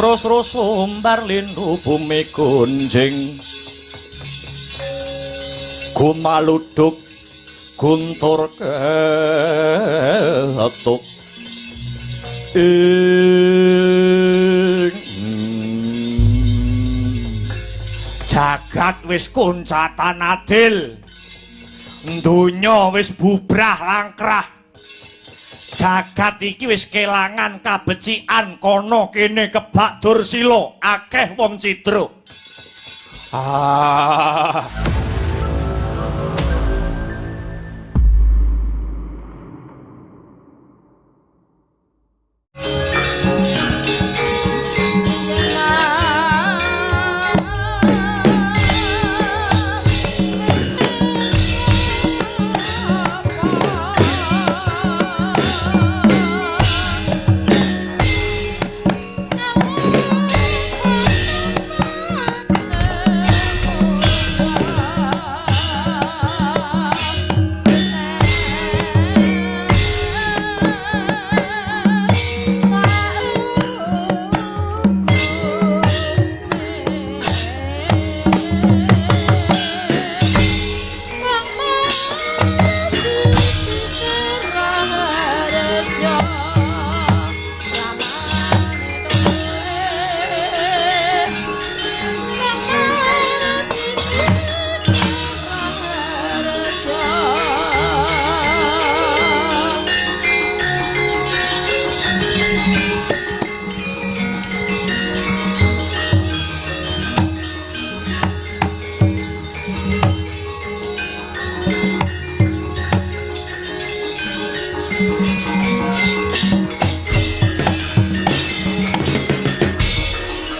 Brosro sumbar lindu bumi gunjing gumaluduk guntur ketuk ing jagat wis kuncatan adil, donya wis bubrah langkrah, jagat iki wis kelangan kabecikan kono kene kebak dursila akeh wong cidra. Ah.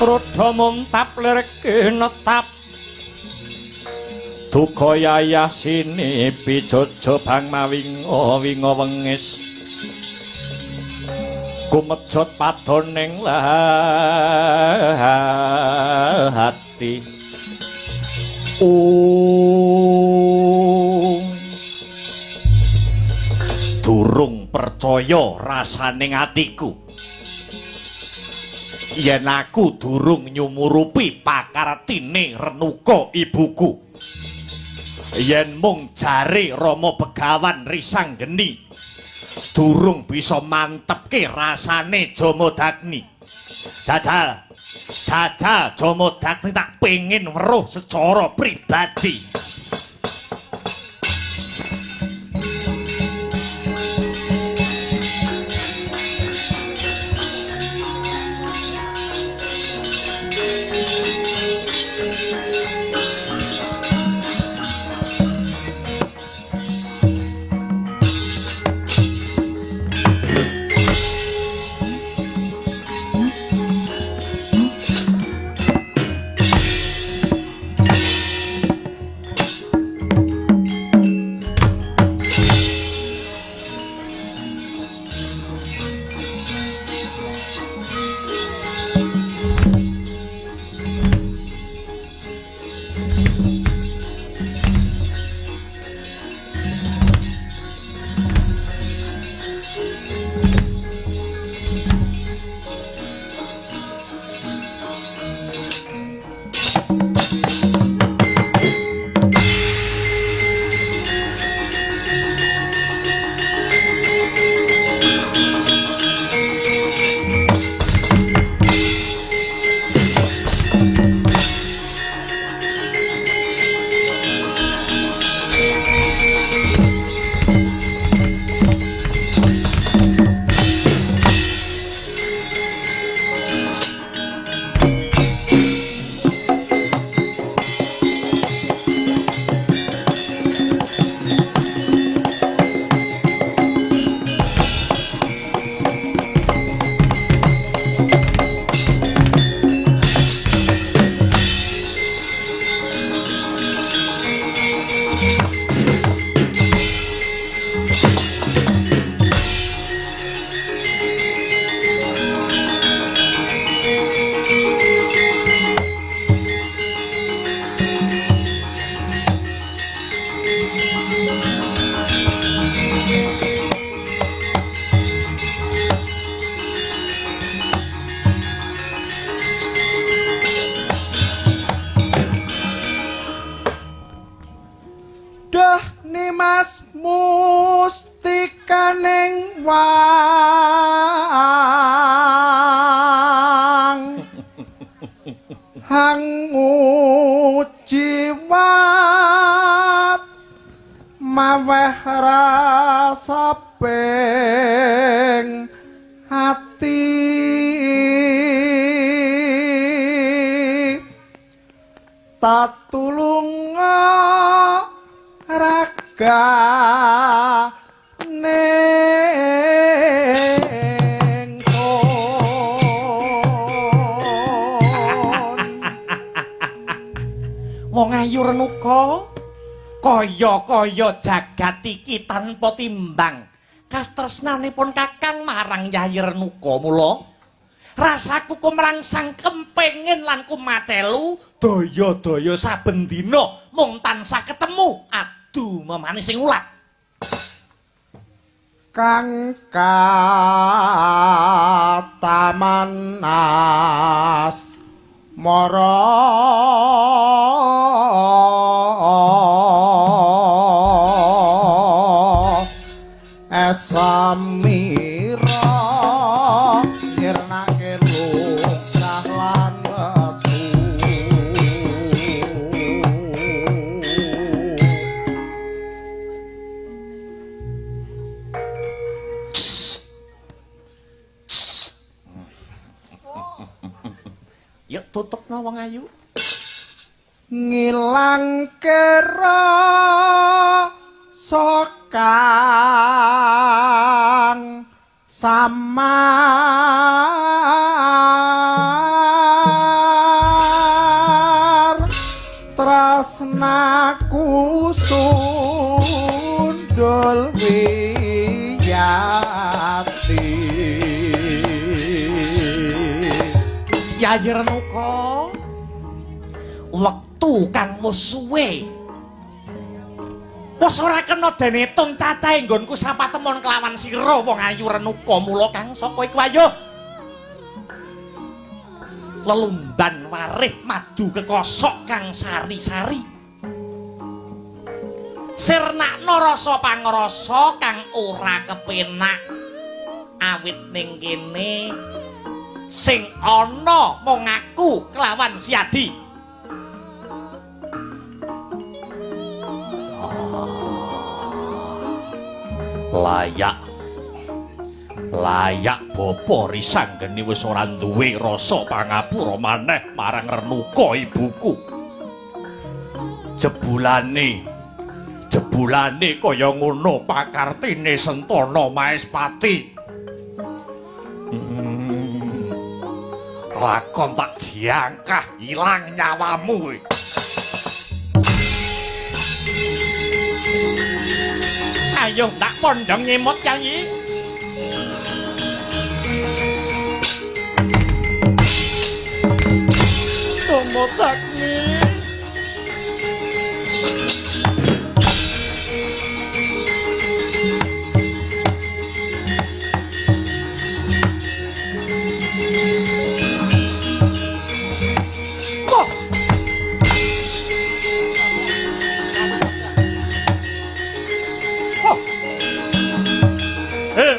Rudha muntap lirke netap duka yayah sini pijojo bang mawinga winga wengis kumejot padoning hati. Durung percaya rasaning atiku yen aku durung nyumurupi pakartine renuka ibuku, yen mung jare Rama Begawan Risanggeni durung bisa mantepke rasane Jamadagni. Jajal, jajal Jamadagni tak pengin weruh secara pribadi. Hangujiwat maweh rasa ping ati tatulunga raga Wong ayu Renuka kaya-kaya jagat iki tanpa timbang katresnanipun Kakang marang Yayi Renuka. Mula rasaku kumrangsang kepengin lan kumacelu daya-daya saben dina mung tansah ketemu adu memanis sing ulat kang katamanas mara esamira nyirnake lukrah lan lesu. Yuk tutupno wong ayu. Ngilangke rasa kang samar tresnaku sundul wiyati. Yayi Renuka, wektu kang wis suwe wis ora kena den etung cacahe nggonku sapatemon kelawan sira wong ayu Renuka. Mula kang saka iku ayo lelumban warih madu kekosok kang sari-sari sirnakno rasa pangrasa kang ora kepenak awit ning kene sing ana mung aku kelawan Siadi. Layak layak bapa risanggeni wis ora duwe rasa pangapura maneh marang Renuka ibuku. Jebulane jebulane kaya ngono pakartine Sentana Maespati. Lakon tak jangkah ilang nyawamu. Ayo tak pondong nyemot Yayi. Tomo takni.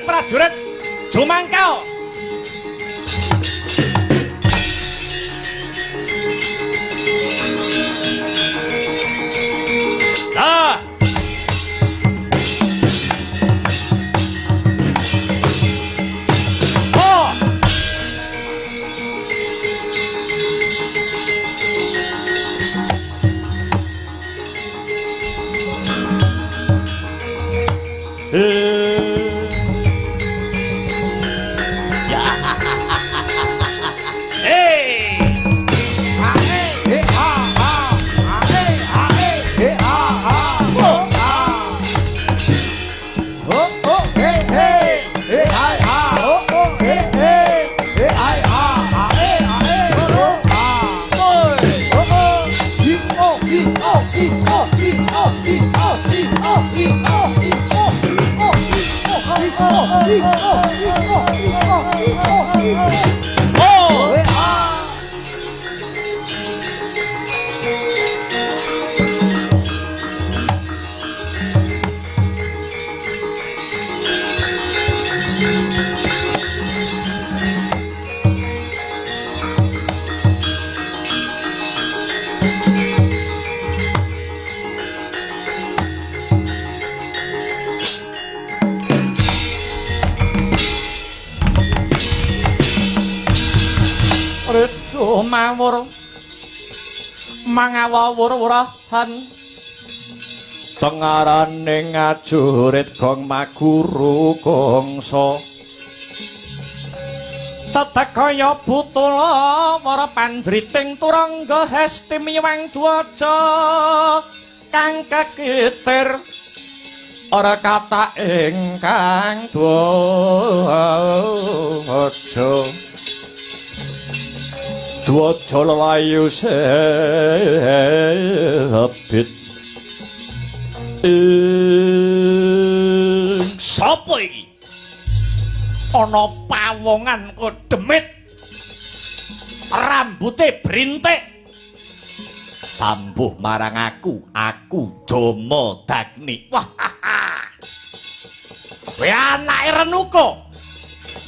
Prajurit jumangkal. Redo mawur mangawur-wurahan tengarane ngajurit gong maguru gongso tetek kaya butula wara panjriting turangga hesti miwang dwaja kang kekitir ora kata ingkang dwaja dwaja lelayu sebit. Sapa iki? Ana pawongan kok demit, rambute brintik, tambuh marang aku, aku Jama Dagni. Wah, kowe anake Renuka.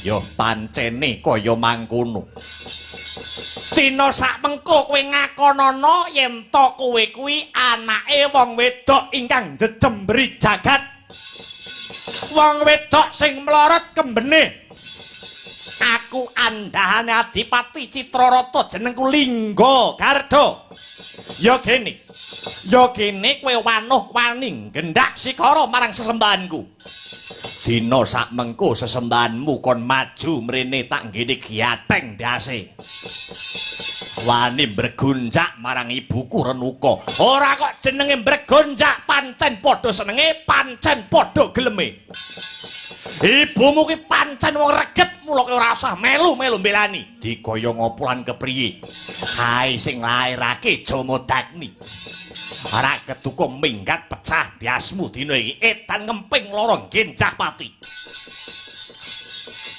Ya pancene kaya mangkono. Dina sak mengko kowe ngakonana yen to kowe kuwi anake wong wedok ingkang njejembri jagat. Wong wedok sing mlorot kembene. Aku andhahane Adipati Citrarata, jenengku Lingga Garda. Ya gene. Ya gene kowe wanuh wani nggendak sikara marang sesembahanku. Dina sak mengko sesembahanmu kon maju mrene tak nggene giateng ndase. Wani mbregonjak marang ibuku Renuka. Ora kok jenenge mbregonjak, pancen padha senenge, pancen padha geleme. Ibumu ki pancen wong reget, mula kowe ora usah melu-melu mbelani. Dikaya ngopo lan kepriye? Kae sing lairake Jama Dagni. Ora keduka minggat pecah diasmu dina iki, edan ngemping lara gencah pati.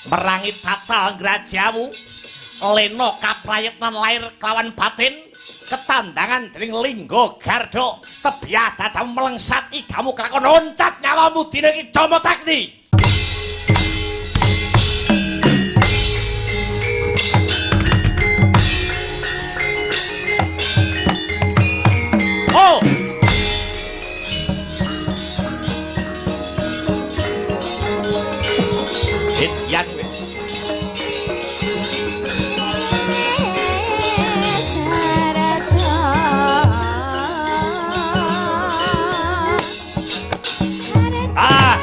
Merangi tatal ngrajawu, lena kaprayitnan lair kelawan batin, ketandangan dening Lingga Garda, tebyah dadamu melengsat igamu kelakon loncat nyawamu dina iki Jama Dagni. Oh! Hit yan. Ah!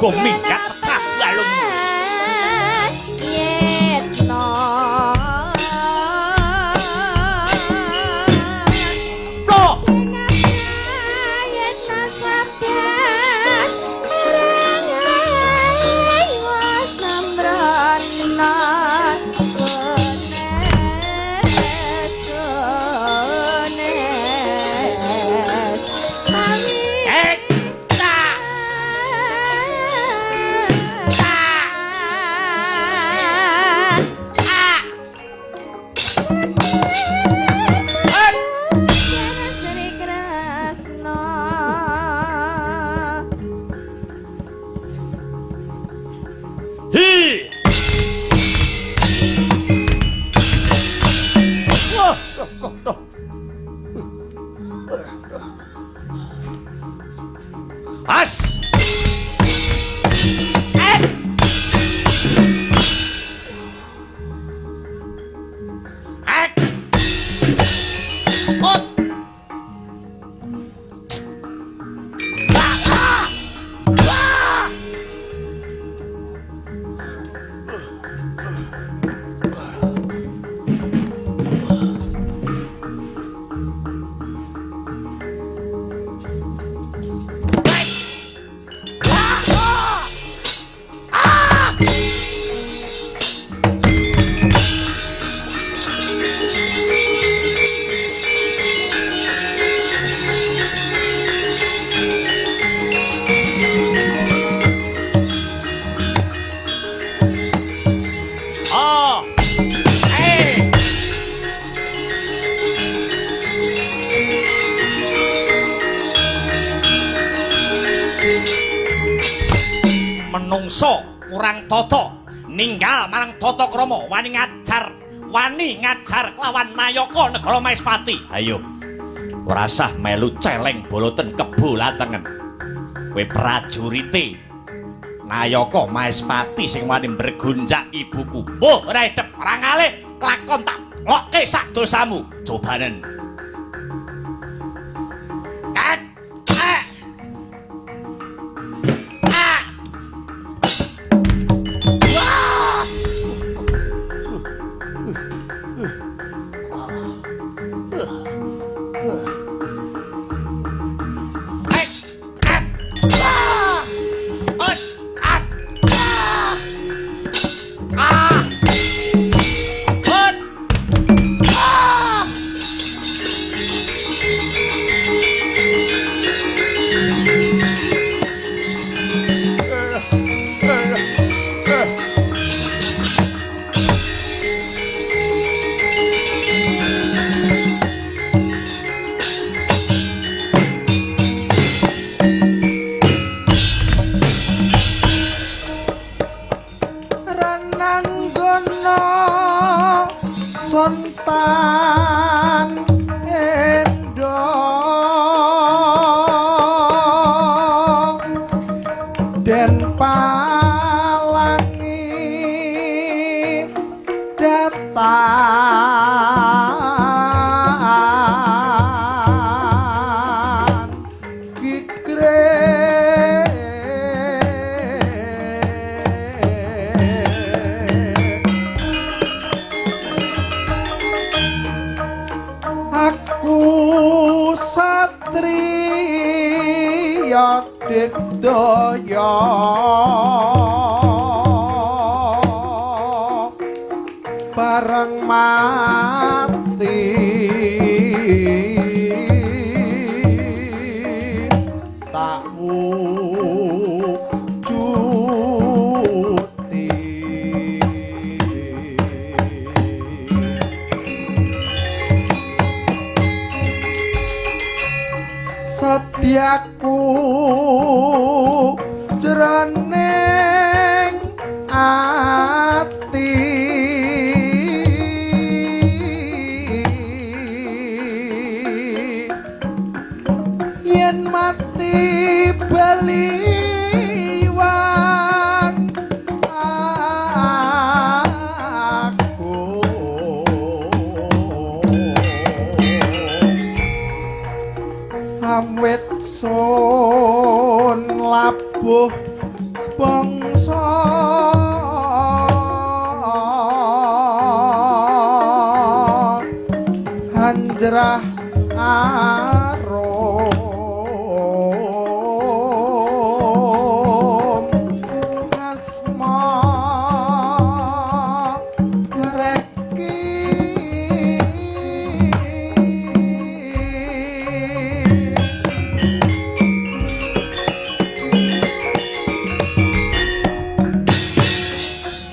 Muga-muga minggat pecah balungmu. Yetno. Loh, Yetno sabar marang ayo sembrana gones gones Awi eh, ta, ta, a, et. Sri Kresna. Hi. Wah, tuh, tuh. As. Et. Et. Ut. Ah, ah. Ah. Oh. Eh. Menungso kurang tata ninggal marang tata krama wani ngajar kelawan nayaka negara Maespati. Ayo. Ora sah melu celeng boloten kebo latengen. Kowe prajurite nayaka Maespati sing wani mbregunjak ibuku. Mbuh ora edep ora ngalih kelakon tak lokke sak dosamu. Cobanen. Et, eh. Ah. Wah. Et, et. Ah. Ut, at. Ah. Ah. Ut. Ah. Renanggono sontan endo den palangi datan kikre. Aku satriya digdaya bareng mati tak wujuti. Setiaku jroning ati yen mati bali wang aku awit sun labuh Bangsa hanjrah arum asma reki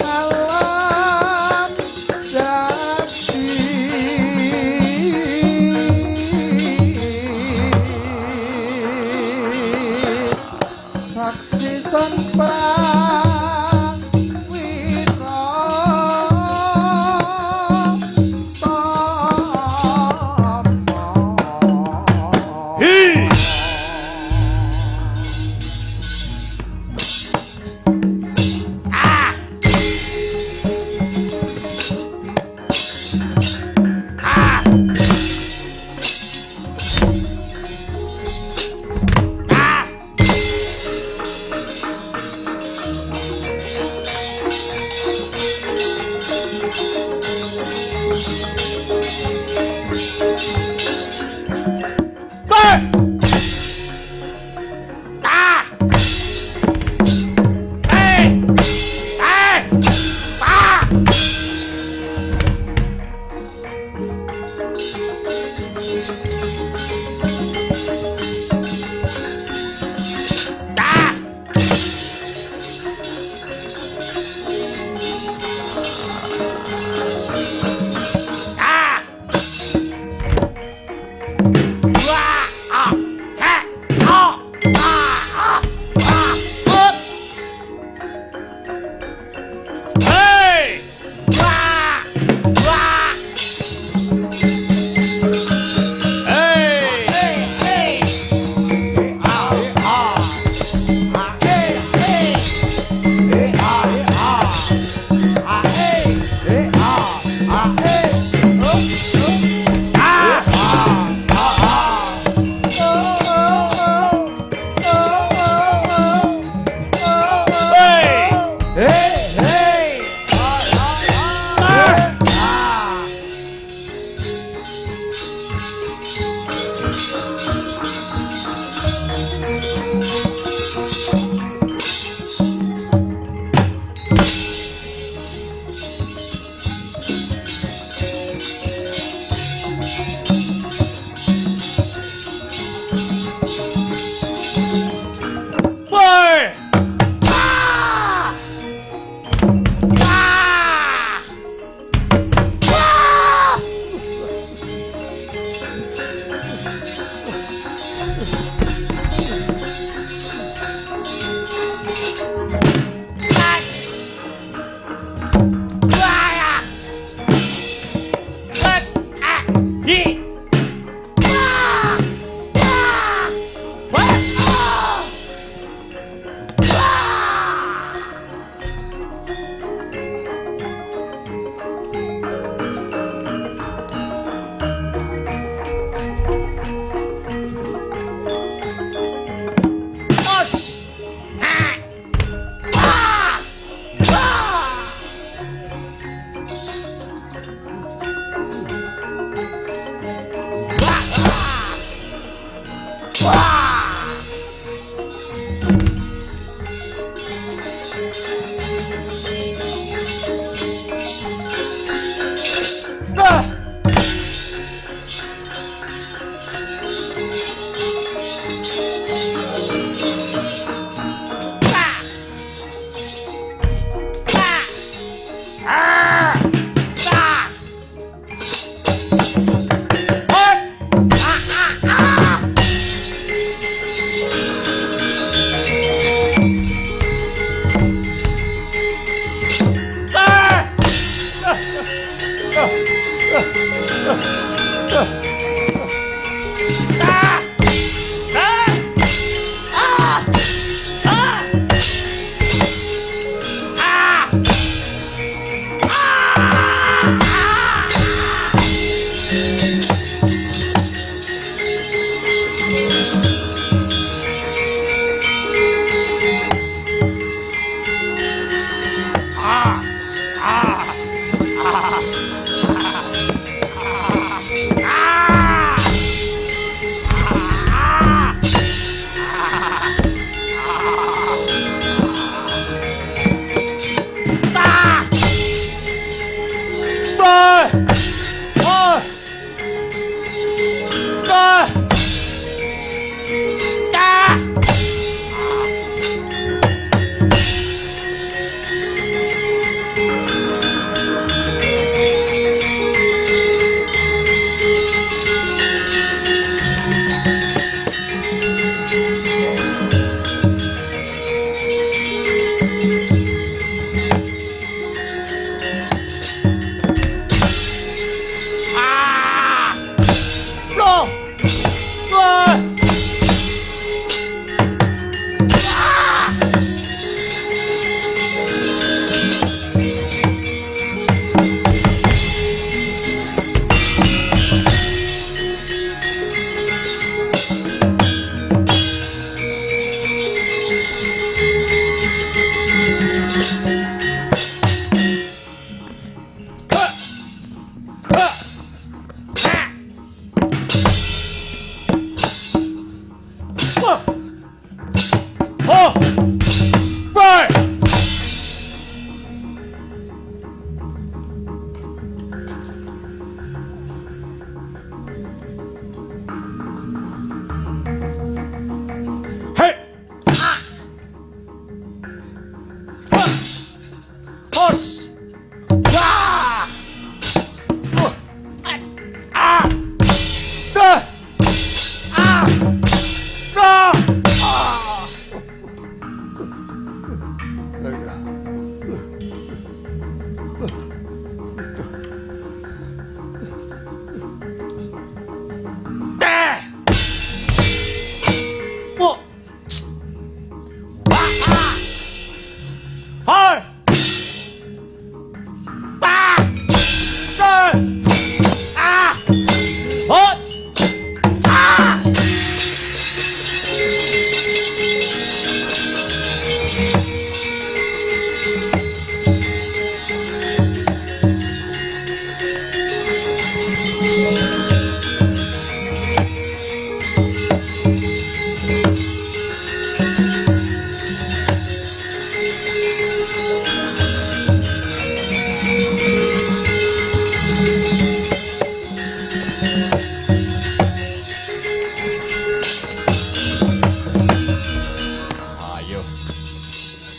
alam dadi saksi san prawira tama. Hi.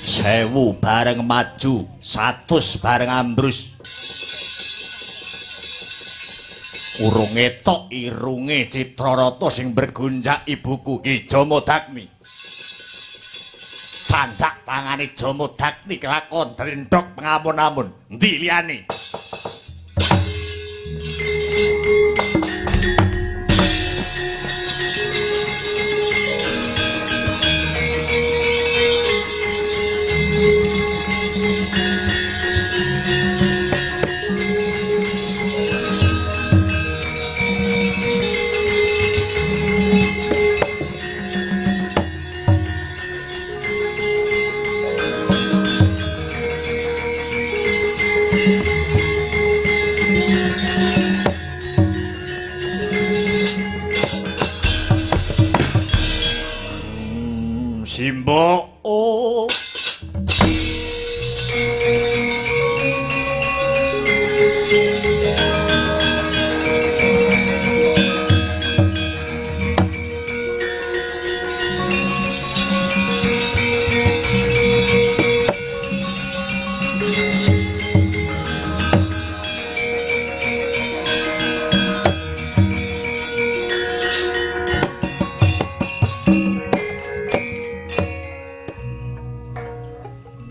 1000 bareng maju, 100 bareng ambrus. Urung ngetok irunge Citrarata sing bergonjak ibuku Ki Jamadagni. Candak tangane Jamadagni kelakon drendhok pengamun-amun. Endi liyane? Simbok, oh.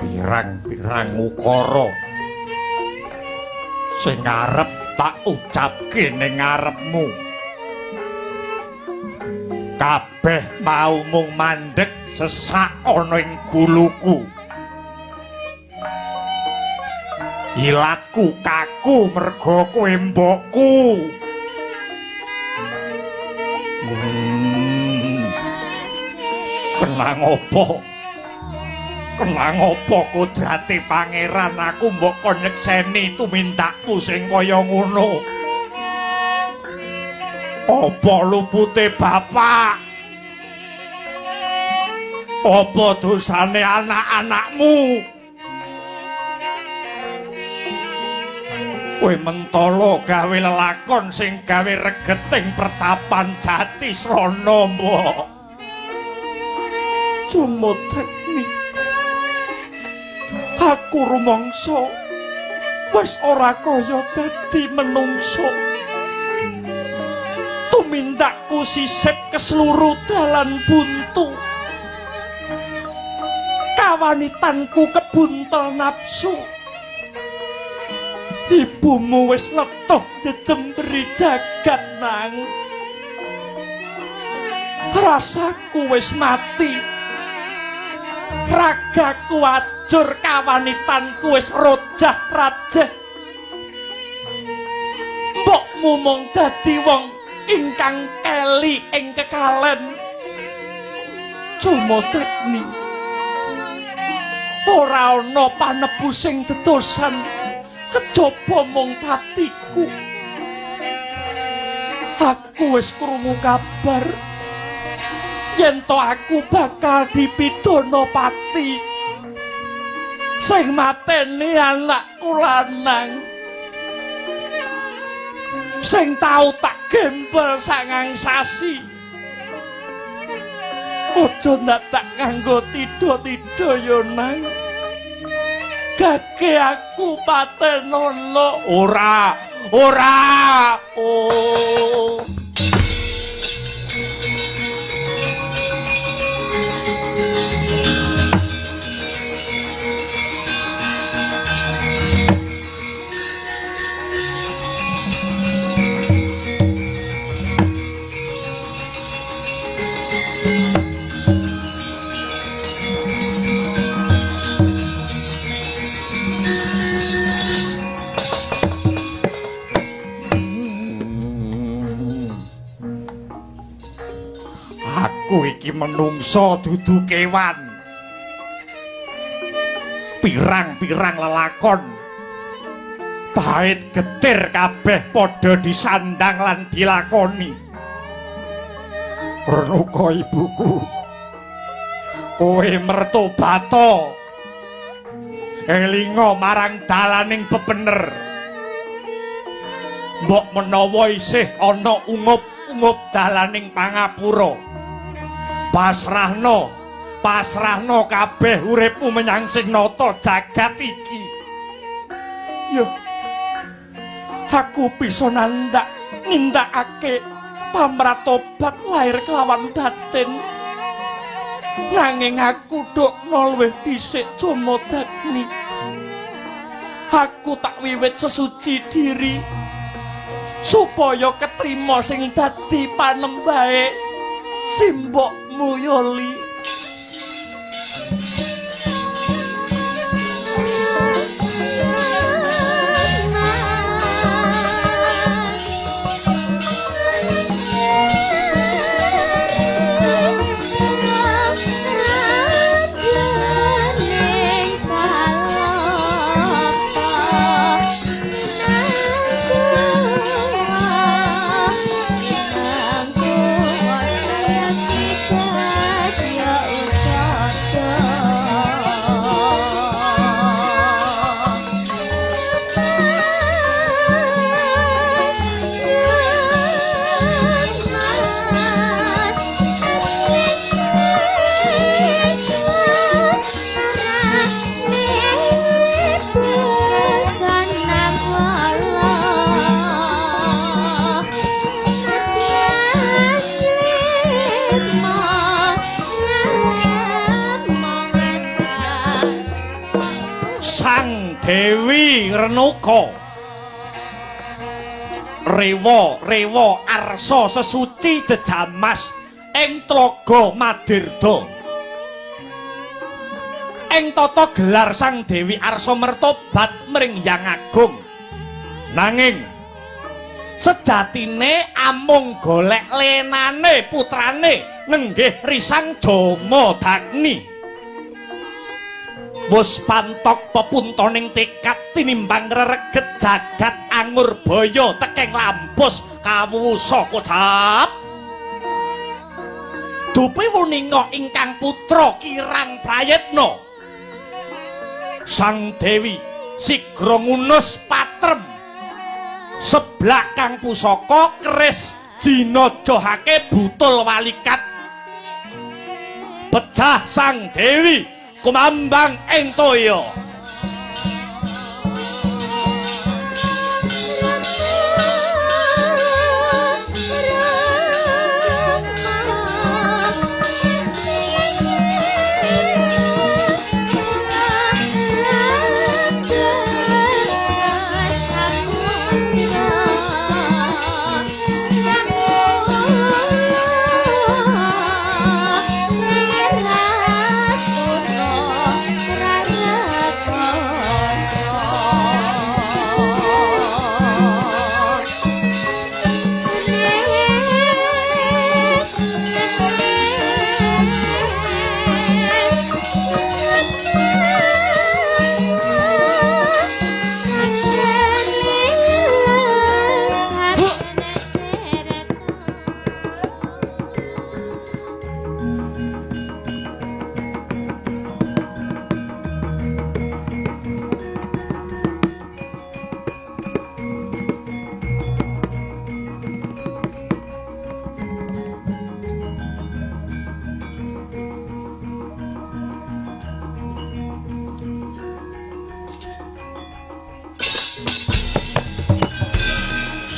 Pirang-pirang ukara sing arep tak ucapke ning ngarepmu. Kabeh mau mung mandheg sesak ana ing guluku. Ilatku kaku merga kowe mbokku. Kenang apa? Kenang apa kodrate pangeran aku mbok kon nyekseni tumindakku sing kaya ngono. Apa lupute bapak? Apa dosane anak-anakmu? Kowe mentala gawe lelakon sing gawe regeting pertapan Jatisrana mbok. Jamadagni, aku rumangsa wis ora kaya dadi menungso. Tumindakku sisip ke seluruh dalan buntu. Kawanitanku kebuntel nafsu. Ibumu wis letuh jejemberi jagat nang. Rasaku wis mati. Ragaku ajur, kawanitanku wis rojah rajeh. Mbokmu mung dadi wong ingkang keli ing kekalen. Jamadagni, ora ana panebusing dedosan kejaba mung patiku. Aku wis krungu kabar yen to aku bakal dipidana pati sing mateni anakku lanang sing tau tak gembel sangang sasi. Aja ndak tak nganggo tido-tido yo nang. Gage aku patenono. Ora, ora. Oh. Aku iki menungso dudu kewan. Pirang-pirang lelakon pahit getir kabeh padha disandang lan dilakoni. Renuka ibuku, kowe mertobato, elinga marang dalaning bebener. Mbok menawa isih ana ungup-ungup dalaning pangapura, pasrahno Pasrahno kabeh uripmu menyang sing nata jagat iki. Yo. Aku bisa nandak nindakake pamratobat lahir kelawan batin. Nanging aku dokno luwih dhisik Jamadagni. Aku tak wiwit sesuci diri supaya ketrima sing dadi panembahe simbokmu Yoli. Dewi Renuka rewa rewa arsa sesuci jejamas ing tlaga Madirda. Ing tata gelar Sang Dewi Arsa mertobat mring Hyang Agung. Nanging sejatine amung golek lenane putrane nenggih Risang Jamadagni. Wus pantok pepuntoning tekad tinimbang rereget jagat Angurbaya tekeng lampus kawusa kocap. Dupi wuninga ingkang putra Kirang Prayitna. Sang Dewi sigra ngunus patrem seblak kang pusaka keris jinajohake butul walikat. Pecah Sang Dewi kumambang ing toya.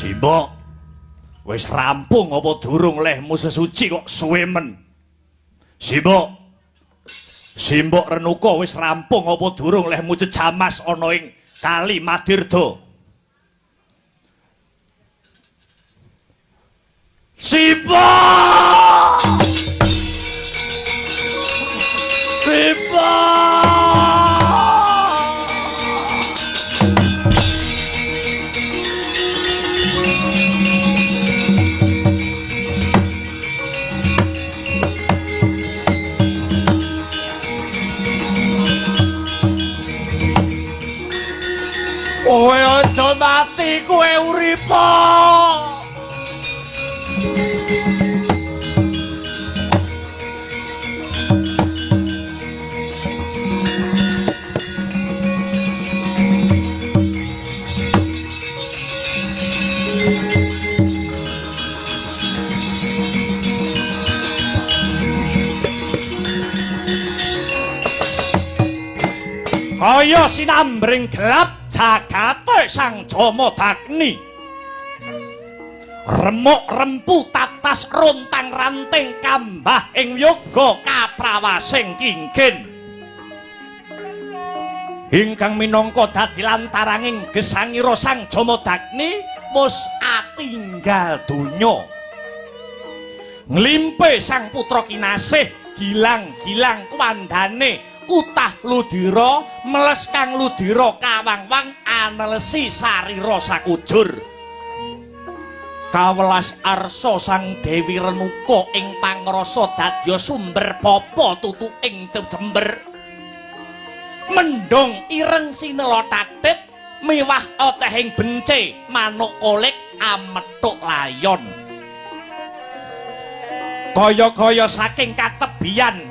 Simbok, wis rampung apa durung lehmu sesuci kok suwe men? Simbok, Simbok Renuka wis rampung apa durung lehmu jejamas ana ing Kali Madirda? Simbok! Simbok! Kowe aja mati, kowe urip. Kaya sinambring gelap jagate Sang Jamadagni. Remuk rempu tatas rontang ranting kambah ing yoga kaprawasing kinggin. Ingkang minangka dadi lantaranging gesangira Sang Jamadagni wis atinggal donya. Nglimpe sang putra kinasih gilang-gilang kuwandane kutah ludira meles kang ludira kawang-wang anelesi sarira sakujur. Kawelas arsa Sang Dewi Renuka ing pangrasa dadya sumber papa tutu ing jember. Mendhung ireng sinela tatit miwah ocehing bence manuk kolik amethuk layon. Kaya-kaya saking katebian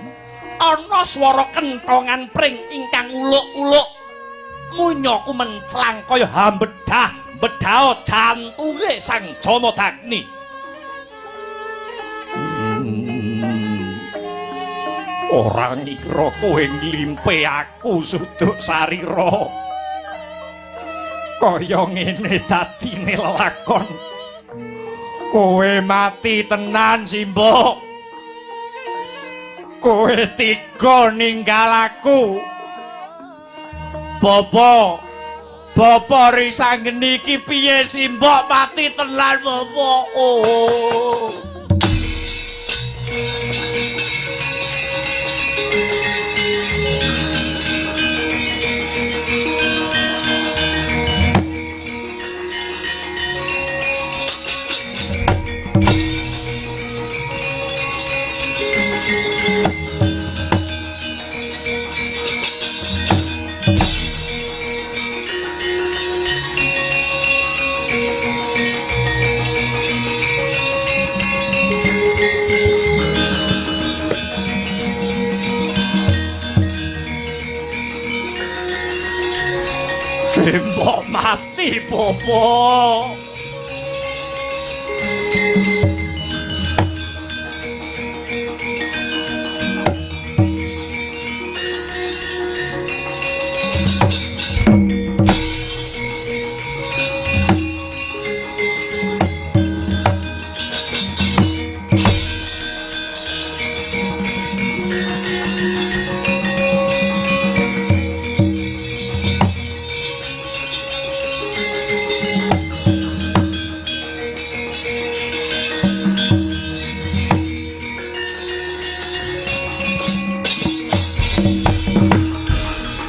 ana swara kenthongan pring ingkang uluk-uluk. Munyaku menclang kaya hambedah bedhao jantunge Sang Jamadagni. Ora ngira kowe nglimpe aku suduk sarira. Kaya ngene dadine lelakon. Kowe mati tenan, Simbok. Kowe tiga ninggal aku. Bapak, Bapak risanggeni iki piye Simbok mati tenan, Bapak. Oh. Simbok mati, Bapak.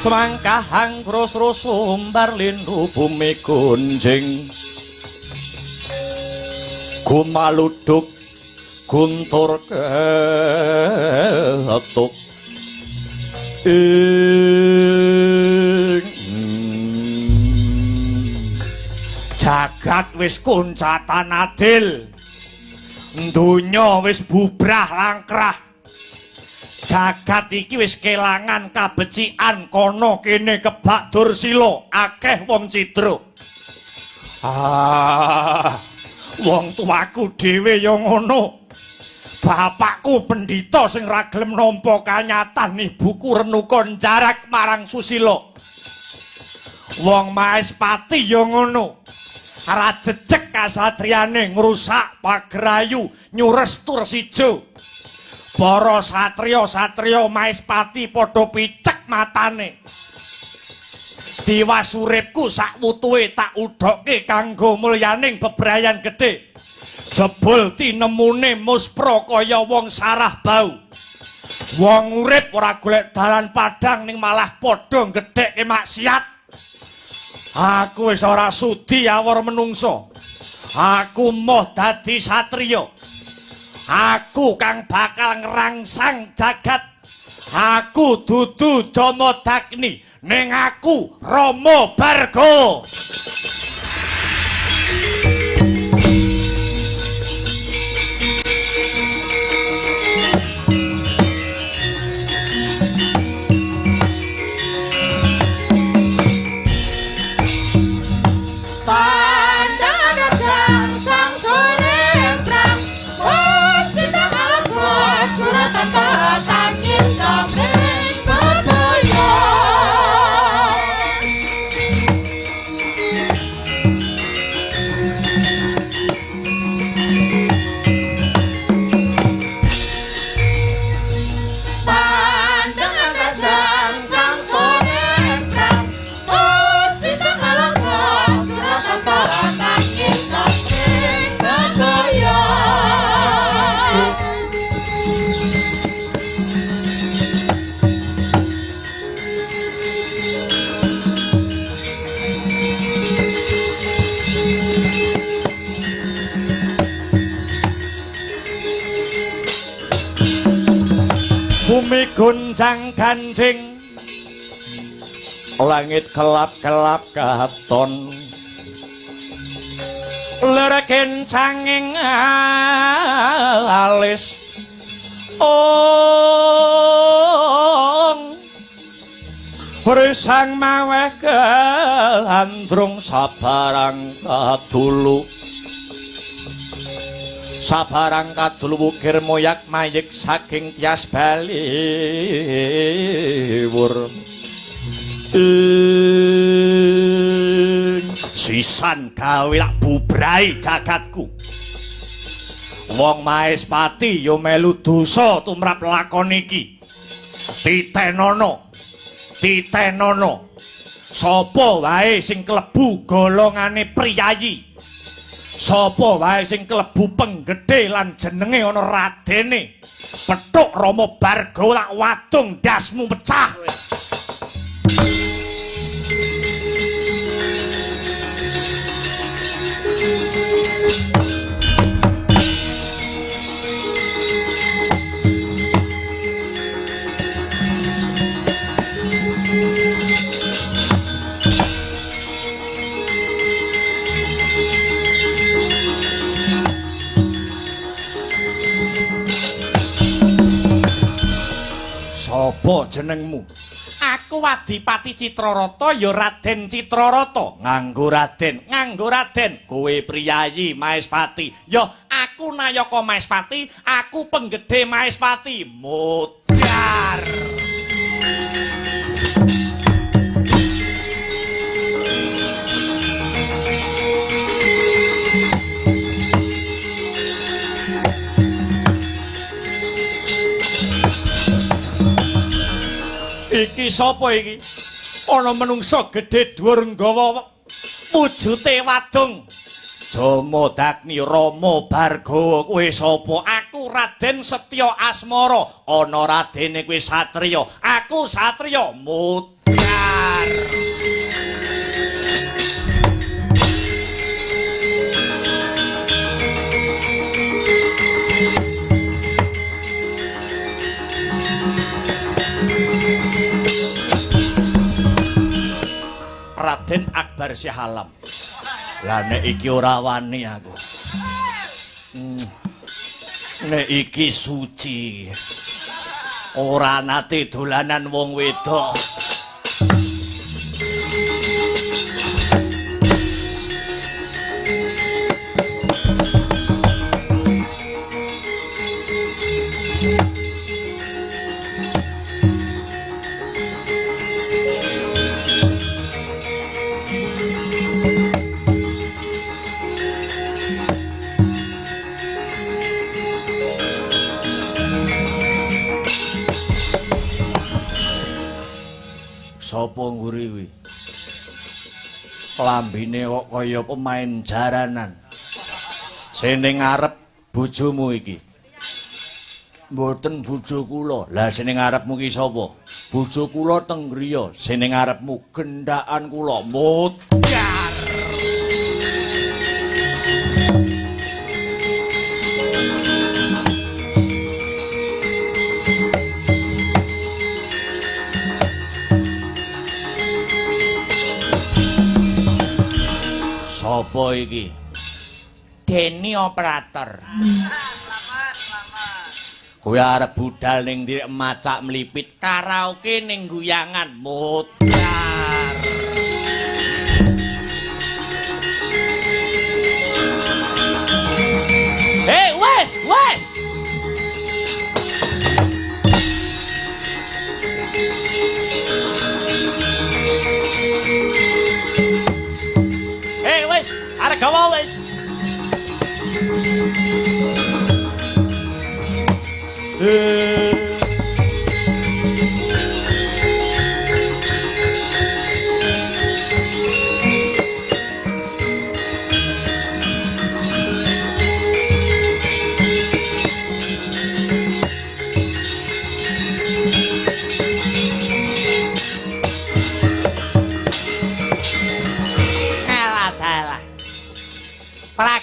Semangkahang krosro sumbar lindu bumi gunjing gumaluduk guntur ketuk ing jagat wis kuncatan adil, donya wis bubrah langkrah. Jagat iki wis kelangan kabecikan kono kene kebak dursila akeh wong cidra. Ah, wong tuaku dhewe ya ngono. Bapakku pendhita sing ra gelem nampa kanyatan, ibuku Renuka njarak marang Susila. Wong Maespati ya ngono. Ora jejeg kasatriyane ngrusak pagrayu nyures Tursija. Para satriya-satriya Maespati padha picek matane. Tiwas uripku sak wutuhe tak udhokke kanggo mulyaning bebrayan gedhe. Jebul tinemune muspra kaya wong sarah bau. Wong urip ora golek dalan padhang ning malah padha gedhekke maksiat. Aku wis ora sudi awor menungso. Aku moh dadi satriya. Aku kang bakal ngrangsang jagat. Aku dudu Jamadagni, ning aku Rama Barga. Suratan tangin kamring kebaya. gonjang ganjing, langit kelap-kelap katon, lir kencanging alis ong risang maweh gandrung sabarang kadulu, sabarang kadulu wukir moyak mayik saking tias baliwur. Sisan gawe lak bubrahi jagatku. Wong Maespati ya melu dosa tumrap lakon iki. Titenono, titenono. Sapa wae sing klebu golongane priyayi, sapa wae sing klebu penggedhe lan jenenge ana radene, pethuk Rama Bargawa lak wadung ndasmu pecah. Sapa jenengmu? Aku Adipati Citrarata ya Raden Citrarata. Nganggo Raden, nganggo Raden. Kowe priyayi Maespati. Ya aku Nayaka Maespati, aku penggedhe Maespati. Mutyar. Iki sapa iki? Ana menungsa gedhe dhuwur nggawa wujute wadung. Jamadagni Rama Bargawa, kowe sapa? Aku Raden Setya Asmara. Ana radene kowe satriya. Aku satriya mutyar. Raden Akbar Syahalam. Lah nek iki ora wani aku. Nek iki suci. Ora nate dolanan wong wedok. Sapa ngguri kuwi? Klambine kok kaya pemain jaranan. Sing ning ngarep bojomu iki. Mboten bojo kula. Lah sing ning ngarepmu ki sapa? Bojo kula teng griya. Sing ning ngarepmu gendhakan kula. Mutyar. Sapa iki? Deni operator. Kowe arep budal ning ndi macak mlipit karaoke ning guyangan mutyar. Hei, wes, wes. Hei, wes, arep gawa wes.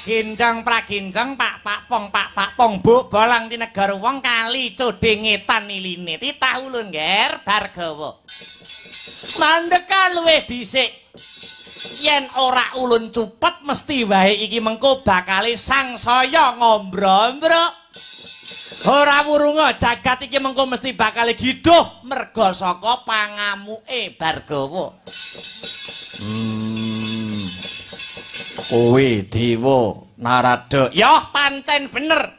Pragincong pragincong pak pak pong pak pak pong buk bolang tinegara wong kali codhe ngetan iline titah ulun nger Bargawa. Mandeka luwih dhisik. Yen ora ulun cupet mesti wae iki mengko bakale sangsaya ngombro-ombro. Ora wurunga jagat iki mengko mesti bakale giduh merga saka pangamuke Bargawa. Kowe Dewa Narada. Ya pancen bener.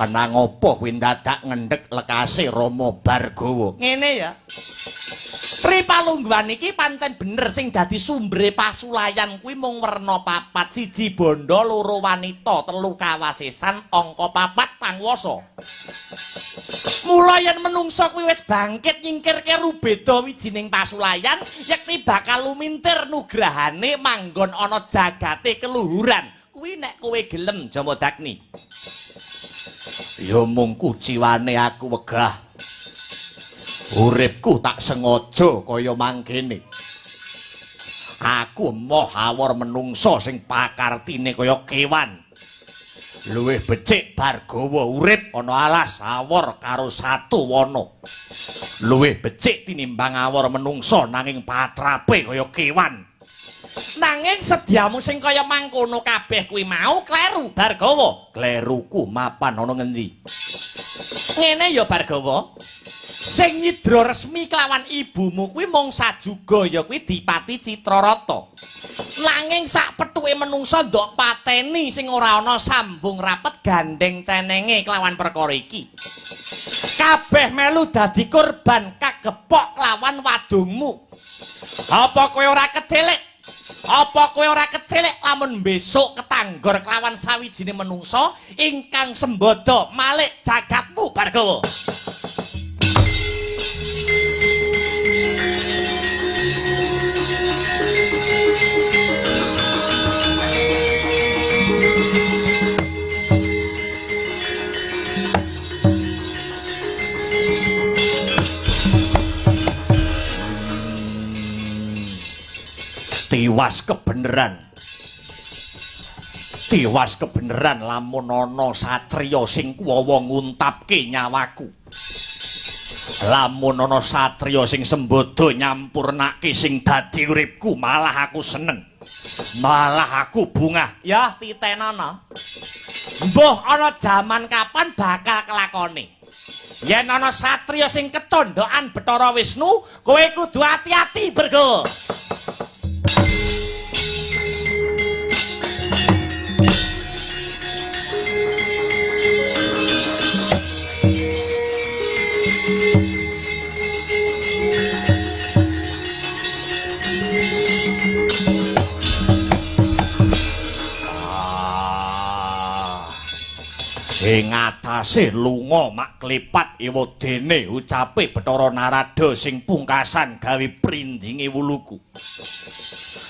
Kena ngopo kuwi dadak ngendhek lekase Rama Bargawa. Ngene ya. Pripalungguhan iki pancen bener sing dadi sumbere pasulayan kuwi mung werna papat, siji bondo, loro wanita, telu kawasesan, angka papat panguwasa. Mula yen menungsa kuwi wis bangkit nyingkirke rubeda wijining pasulayan, yekti bakal lumintir nugrahane manggon ana jagate keluhuran. Kuwi nek kowe gelem Jamadagni. Ya mung kuciwane aku wegah. Uripku tak sengaja kaya mangkene. Aku emoh awor menungsa sing pakartine kaya kewan. Luwih becik Bargawa urip ana alas awor karo satu wana. Luwih becik tinimbang awor menungsa nanging patrape kaya kewan. Nanging sedyamu sing kaya mangkono kabeh kuwi mau kleru Bargawa. Kleruku mapan ana ngendi? Ngene ya Bargawa. Sing nyidra resmi kelawan ibumu kuwi mung sajuga ya kuwi Dipati Citrarata. Nanging sak pethuke menungsa ndok pateni sing ora ana sambung rapet gandeng cenenge kelawan perkara iki. Kabeh melu dadi korban kagepok kelawan wadungmu. Apa kowe ora kecelik? Apa kowe ora kecelik lamun besok ketanggor kelawan sawijine menungsa ingkang sembodo malik jagatmu Bargawa? Tiwas kebeneran. Tiwas kebeneran lamun ana satriya sing kuwawa nguntapke nyawaku. Lamun ana satriya sing sembodo nyampurnake sing dadi uripku, malah aku seneng. Malah aku bungah. Ya titenana. Mbuh ana jaman kapan bakal kelakone. Yen ana satriya sing kecondokan Bathara Wisnu, kowe kudu ati-ati Bargawa. Ing atase lunga makklipat ewadene ucape Bathara Narada sing pungkasan gawe prindinge wuluku.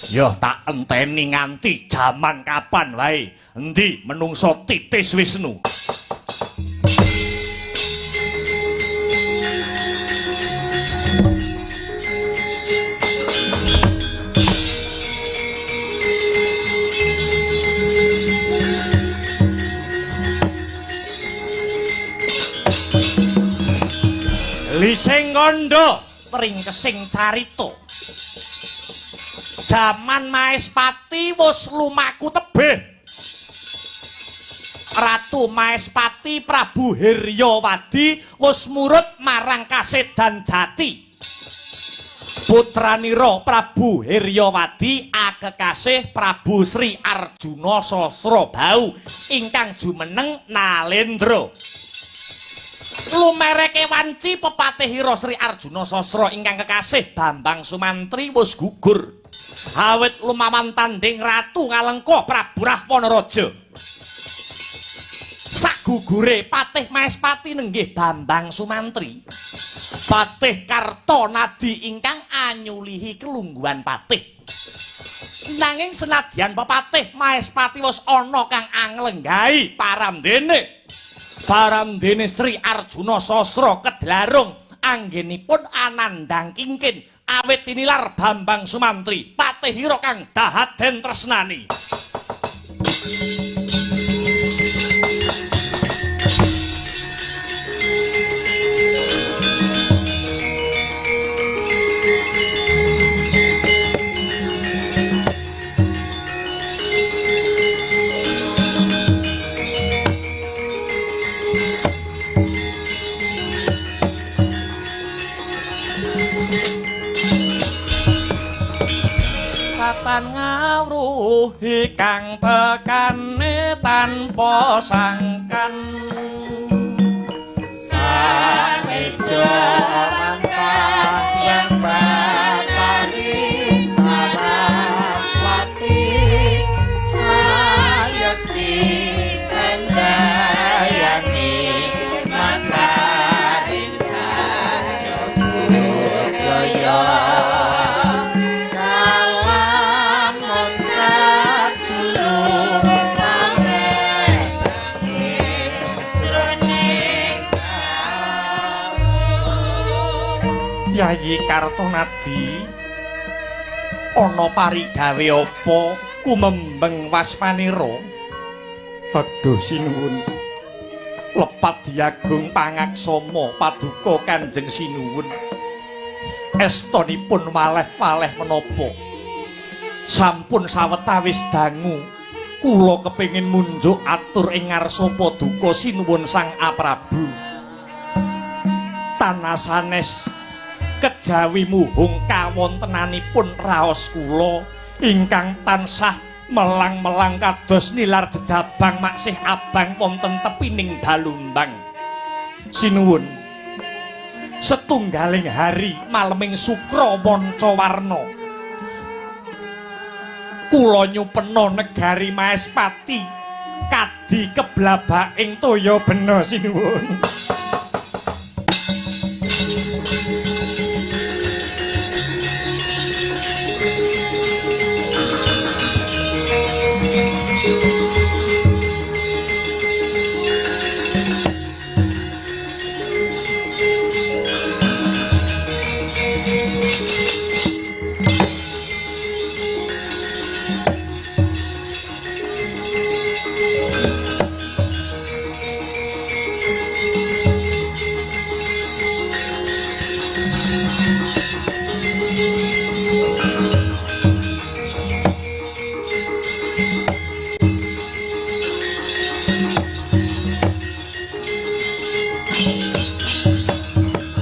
Ya tak enteni nganti jaman kapan wae endi menungsa titis Wisnu. Lising kandha tringkesing carita. Jaman Maespati wis lumaku tebih. Ratu Maespati Prabu Hiryawadi wis murut marang kasedan jati. Putranira Prabu Hiryawadi akekasih Prabu Sri Arjuna Sasrabau ingkang jumeneng Nalendra. Lumereke wanci pepatihira Sri Arjuna Sasra ingkang kekasih Bambang Sumantri wis gugur. Awit lumawan tanding Ratu Ngalengka Prabu Rahwana Raja. Sakgugure Patih Maespati nenggih Bambang Sumantri. Patih Kartonadi ingkang anyulihi kelungguhan patih. Nanging senadyan pepatih Maespati wis ana kang anglenggahi parandene. Parandene Sri Arjuna Sasra kedlarung anggenipun anandang kingkin awit tinilar Bambang Sumantri patihira kang dahat den tresnani. Kesempatan ngawruhi kang tekane tanpa sangkan. Saneja pangkat yang Batari Saraswati Sayekti Handayani Makaring Sayabudaya kalam dulur pameh jroning Yayi Kartonadi, ana parigawe apa kumembeng waspanira? Aduh sinuwun. Lepat diagung pangaksama paduka Kanjeng Sinuwun. Estonipun waleh-waleh menapa? Sampun sawetawis dangu kula kepengin munjuk atur ing ngarsa paduka Sinuwun Sang Aprabu. Tanah sanes kejawi muhung kawontenanipun raos kula ingkang tansah melang-melang kados nilar jejabang maksih abang wonten tepining dalumbang. Sinuwun, setunggaling hari maleming sukra manca warna kula nyupena negari Maespati kadi keblabaking toya bena. Sinuwun.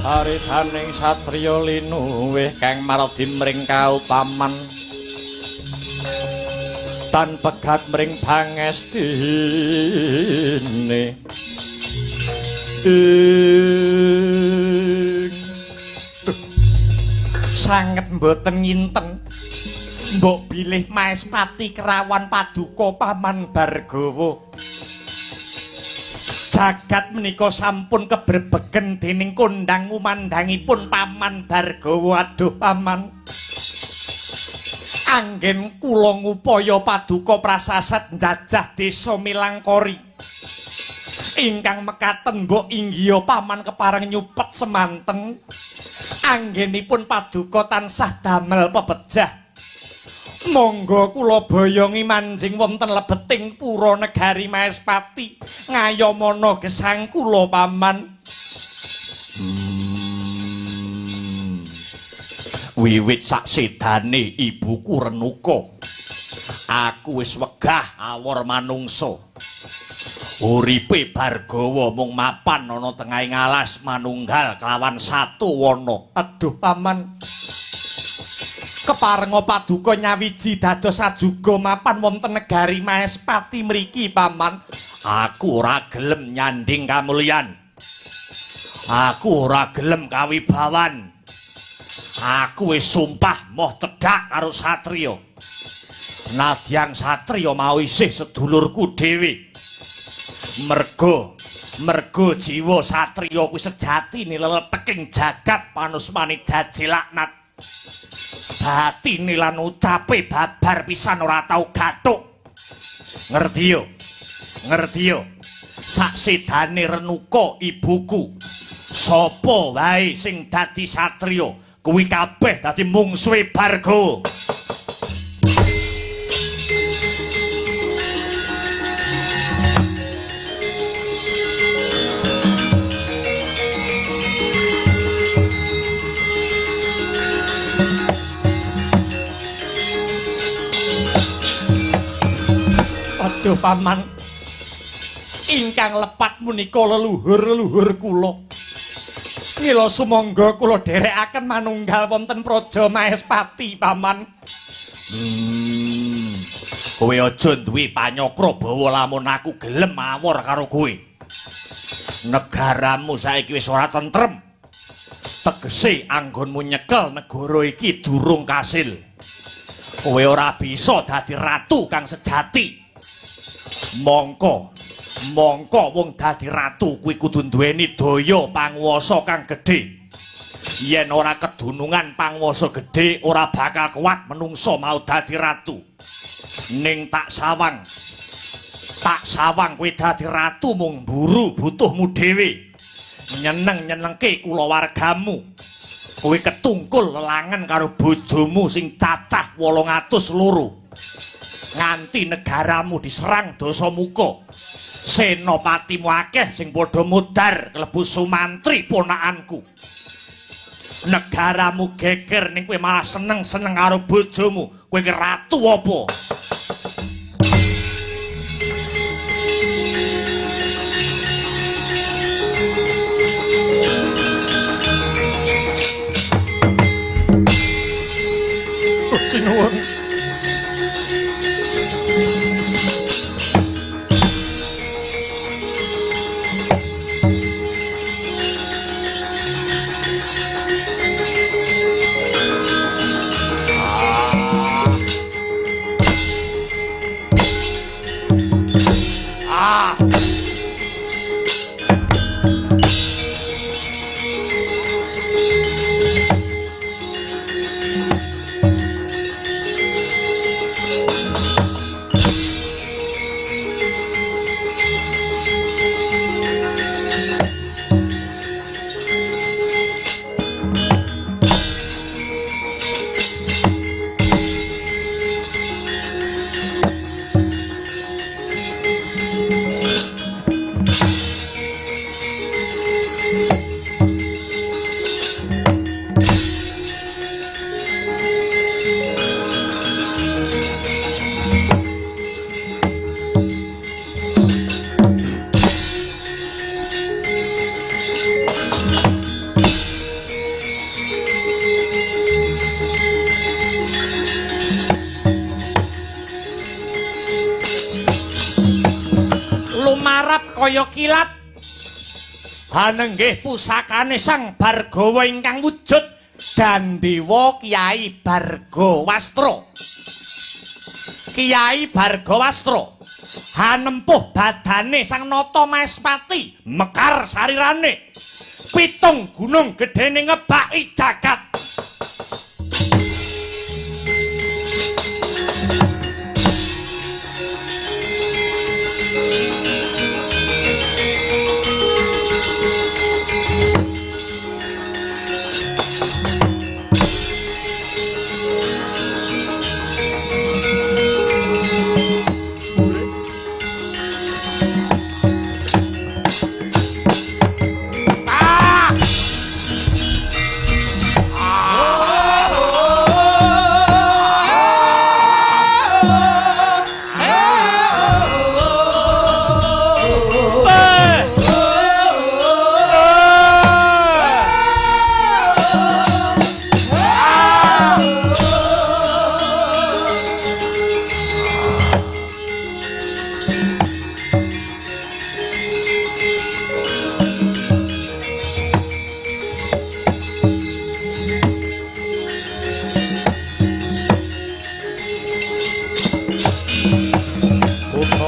Haritaning satriya linuwih kang mardi mring kautaman tan pegat mring pangestine ing sanget mboten nginten mbok bilih Maespati kerawan paduka Paman Bargawa. Jagat menika sampun kebrebegen dening kondang ngumandangipun Paman Bargawa. Aduh Paman, anggen kula ngupaya paduka prasasat njajah desa Milangkori ingkang mekaten mbok inggiha Paman kepareng nyupet semanten. Anggenipun paduka tansah damel pepejah. Monggo kula boyongi manjing wonten lebeting pura negari Maespati ngayamana gesang kula Paman. Wiwit saksedane ibuku Renuka, aku wis wegah awor manungsa. Uripe Bargawa mung mapan ana tengahing alas manunggal kelawan satu wana. Aduh Paman, keparenga paduka nyawiji dados ajuga mapan wonten negari Maespati mriki Paman. Aku ora gelem nyanding kamulyan. Aku ora gelem kawibawan. Aku wis sumpah moh cedhak karo satriya. Nadyan satriya mau isih sedulurku dhewe. Mergo jiwa satriya kuwi sejatine leleteking jagat panusmane jaji laknat. Batine lan ucape babar pisan ora tau gathuk. Ngerti yo? Ngerti yo? Saksedane Renuka ibuku, sapa wae sing dadi satriya kuwi kabeh dadi mungsuhe Bargawa. Aduh Paman, ingkang lepat menika leluhur-leluhur kula. Mila sumangga kula dherekaken manunggal wonten Praja Maespati, Paman. Kowe aja duwe panyokra bawa lamun aku gelem awor karo kowe. Negaramu saiki wis ora tentrem. Tegese anggonmu nyekel negara iki durung kasil. Kowe ora bisa dadi ratu kang sejati. Mongko, mongko wong dadi ratu kuwi kudu duweni daya panguwasa kang gedhe. Yen ora kedunungan panguwasa gedhe ora bakal kuat menungso mau dadi ratu. Ning tak sawang kowe dadi ratu mung mburu butuhmu dhewe. Nyeneng-nyenengke kulawargamu. Kowe ketungkul lelangan karo bojomu sing cacah 802. Nganti negaramu diserang Dasamuka. Senopatimu akeh sing padha mudhar klebu Sumantri ponakanku. Negaramu geger ning kowe malah seneng-seneng karo bojomu. Kowe iki ratu apa? Sinuwun. Kaya kilat hanenggih pusakane Sang Bargawa ingkang wujud Dandewa Kyai Bargawastra. Kyai Bargawastra hanempuh badane Sang Nata Maespati mekar sarirane pitung gunung gedene ngebaki jagat.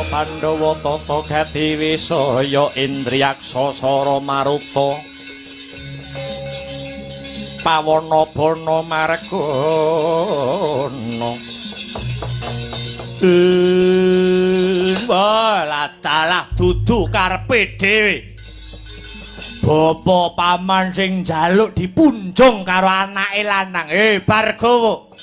Pandhawa tata gati wisaya indriyaksa sara maruta pawana bana margana. Wah, dalah dudu karepe dhewe. Bapa paman sing njaluk dipunjung karo anake lanang. Bargawa,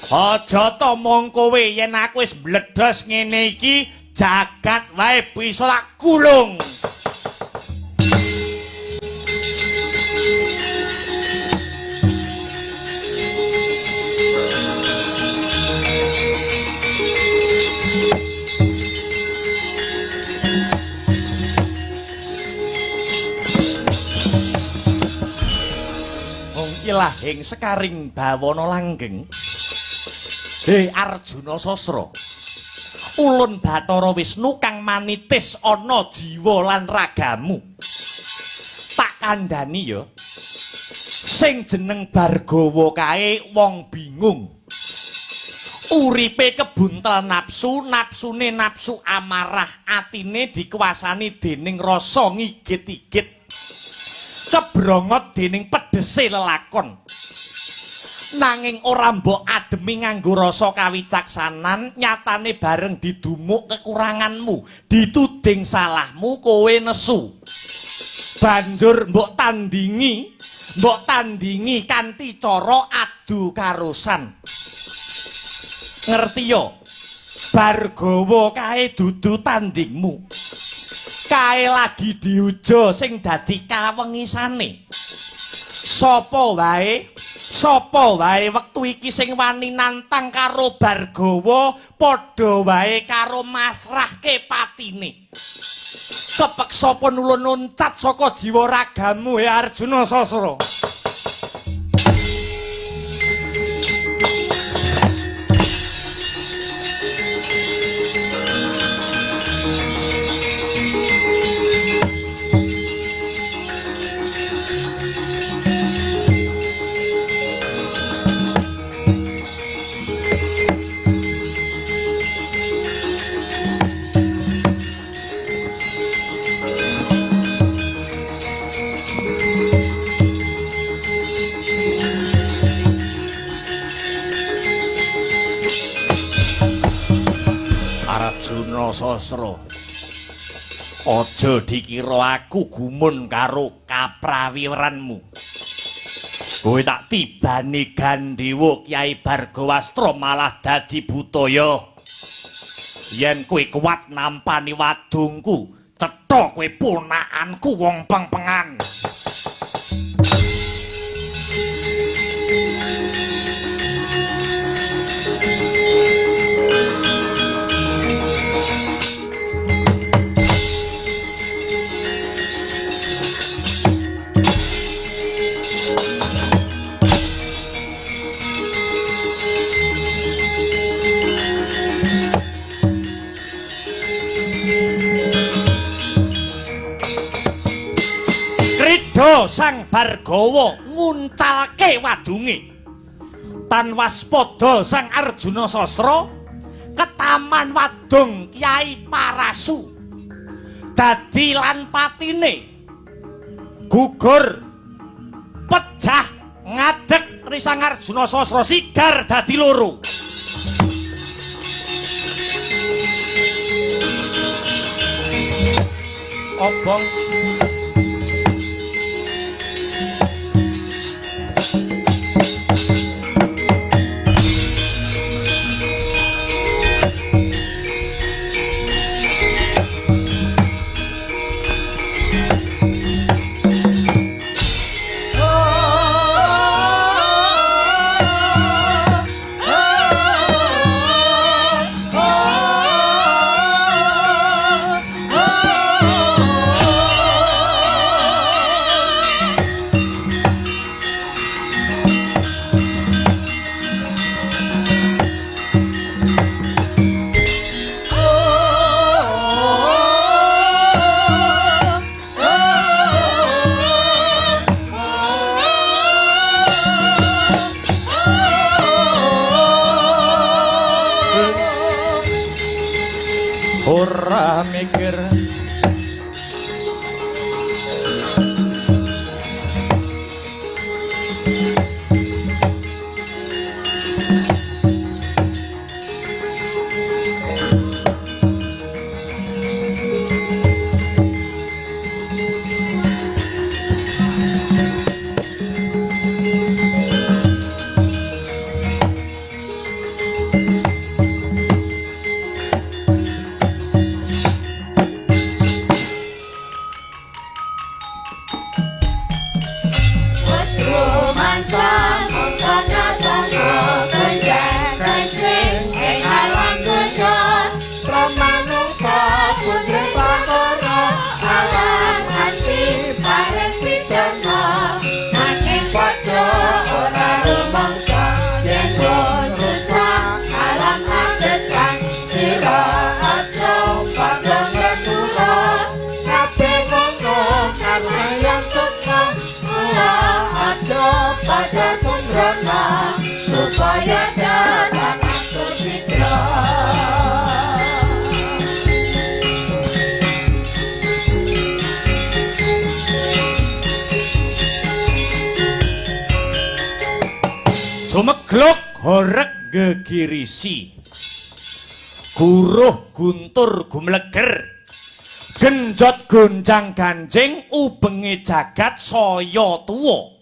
aja ta mong kowe yen aku wis mbledhos ngene iki jagat wae bisa tak gulung. Wong ilahing sekaring bawana langgeng. He Arjuna Sasra, ulun Bathara Wisnu kang manitis ana jiwa lan ragamu. Tak kandhani ya, sing jeneng Bargawa kae wong bingung. Uripe kebuntel nafsu, nafsune nafsu amarah, atine dikuasani dening rasa ngigit-igit, kebrongot dening pedese lelakon. Nanging ora mbok ademi nganggo rasa kawicaksanan, nyatane bareng didumuk kekuranganmu, dituding salahmu, kowe nesu. Banjur mbok tandingi kanthi cara adu karosan. Ngerti yo, Bargawa kae dudu tandingmu. Kae lagi diuja sing dadi kawengisane. Sapa wae wektu iki sing wani nantang karo Bargawa, padha wae karo masrahke patine. Kepeksa penulun nuncat saka jiwa ragamu, he Arjuna Sasra. Arjuna Sasra, aja dikira aku gumun karo kaprawiranmu. Kowe tak tibani Gandewa Kyai Bargawastra malah dadi butaya. Yen kowe kuat nampani wadungku, cetha kowe ponakanku wong pengpengan. Krida Sang Bargawa nguncalke wadunge. Tan waspada Sang Arjuna Sasra ketaman wadung Kyai Parasu. Dadi lan patine gugur pecah ngadeg Sang Arjuna Sasra sigar dadi loro. Obong ora mikir. Nanging padha ora rumangsa yen susah. Aja pada sembrono supaya datang atur citra. Jumegluk horeg gegirisi, guruh guntur gumleger, genjot gonjang ganjing ubenge jagat saya tuwa.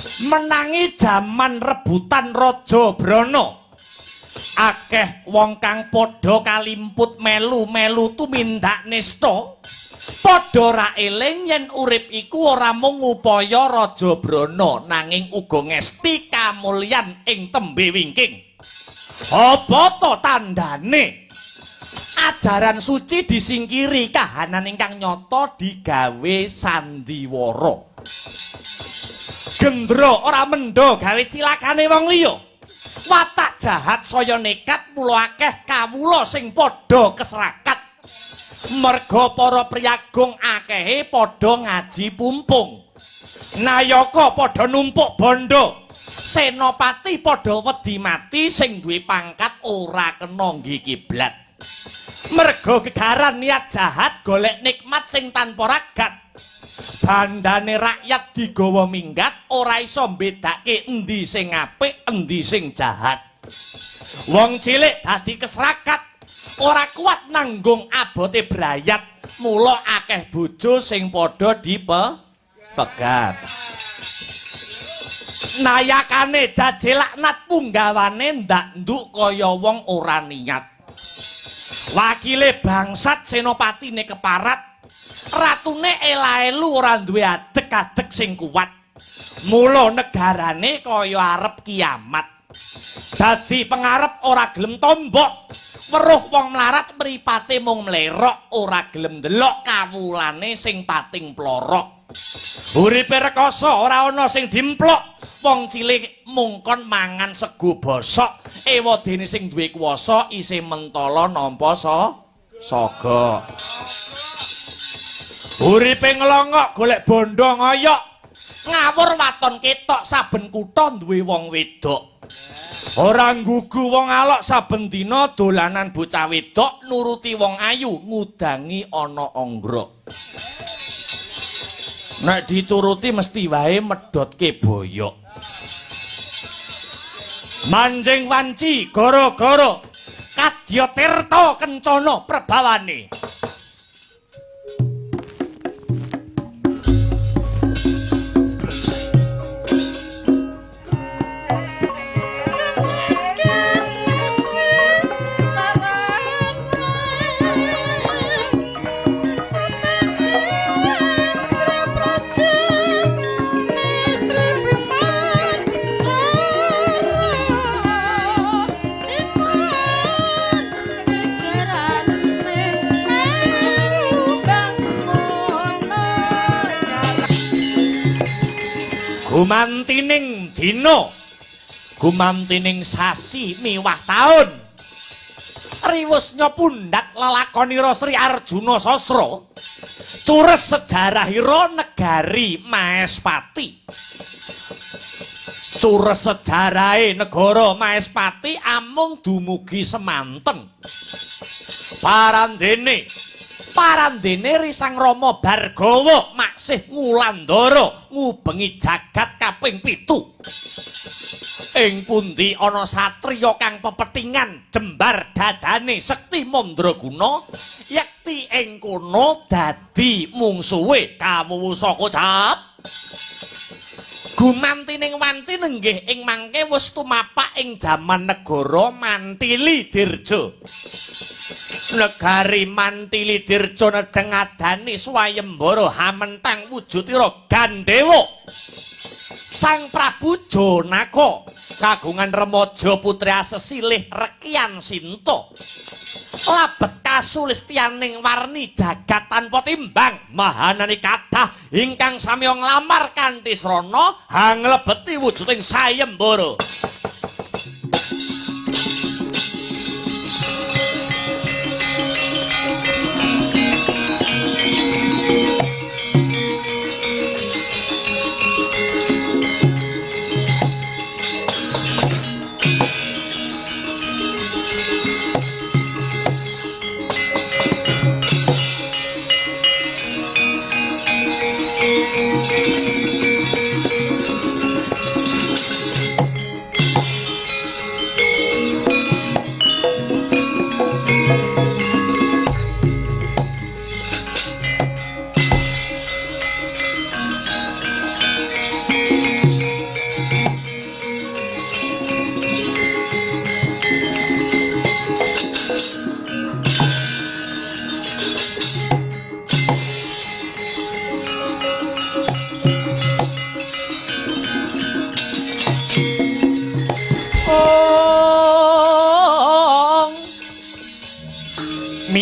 Menangi jaman rebutan Raja Brana, akeh wong kang padha kalimput melu-melu tumindak nista, padha ra eling yen urip iku ora mung ngupaya Raja Brana nanging uga ngesti kamulyan ing tembe wingking. Apa to tandane? Ajaran suci disingkiri, kahanan ingkang nyata digawe sandiwara. Gendra ora mendha gawe cilakane wong liya. Watak jahat saya nekat, mula akeh kawula sing padha keserakat. Merga para priyagung akehe padha ngaji pumpung. Nayaka padha numpuk bondo. Senopati padha wedi mati, sing duwe pangkat ora kena nggih kiblat. Merga gegaran niat jahat golek nikmat sing tanpa ragat. Bandane rakyat digawa minggat, ora iso mbedake endi sing apik, endi sing jahat. Wong cilik dadi keserakat, ora kuat nanggung abote brayat, mula akeh bojo sing padha dipegat. Nayakane jaje laknat punggawane ndak nduk kaya wong ora niat. Wakile bangsat senopatine keparat, ratune ela-elu ora duwe adeg-adeg sing kuat. Mula negarane kaya arep kiamat. Dadi pengarep ora gelem tombok, weruh wong mlarat mripate mung mlerok, ora gelem ndelok kawulane sing pating plorok. Uripe rekoso ora ana sing dimplok, wong cilik mungkon mangan sego bosok, ewadene sing duwe kuwasa isih mentala nampa saga. Uripe nglongok golek bondo ngoyok, ngawur waton ketok saben kutha duwe wong wedok. Ora nggugu wong alok saben dina dolanan bocah wedok, nuruti wong ayu ngudangi ana anggrok. Nek dituruti mesti wae medhotke boyok. Manjing wanci gara-gara kadya tirta kencana prebawane. Gumantining dina, gumantining sasi miwah taun, riwusnya pundhat lelakonira Sri Arjuna Sasra, cures sejarahira negari Maespati. Cures sejarahe negara Maespati amung dumugi semanten. Parandene Risang Rama Bargawa maksih ngulandara ngubengi jagat kaping 7. Ing pundi ana satriya kang pepetingan jembar dadane sekti mandraguna, yekti ing kono dadi mungsuhe kawuwu saka cap. Gumantining wanci nenggih ing mangke wis tumapak ing jaman negara Mantili Dirja. Negari Mantili Dirja nedeng adani swayembara hamentang wujudira Gandewa. Sang Prabu Janaka kagungan remaja putri asesilih Rekian Sinta. Labet kasulistianing warni jagat tanpa timbang, mahanani kathah ingkang samiya nglamar kanthi srana hanglebeti wujuding sayembara.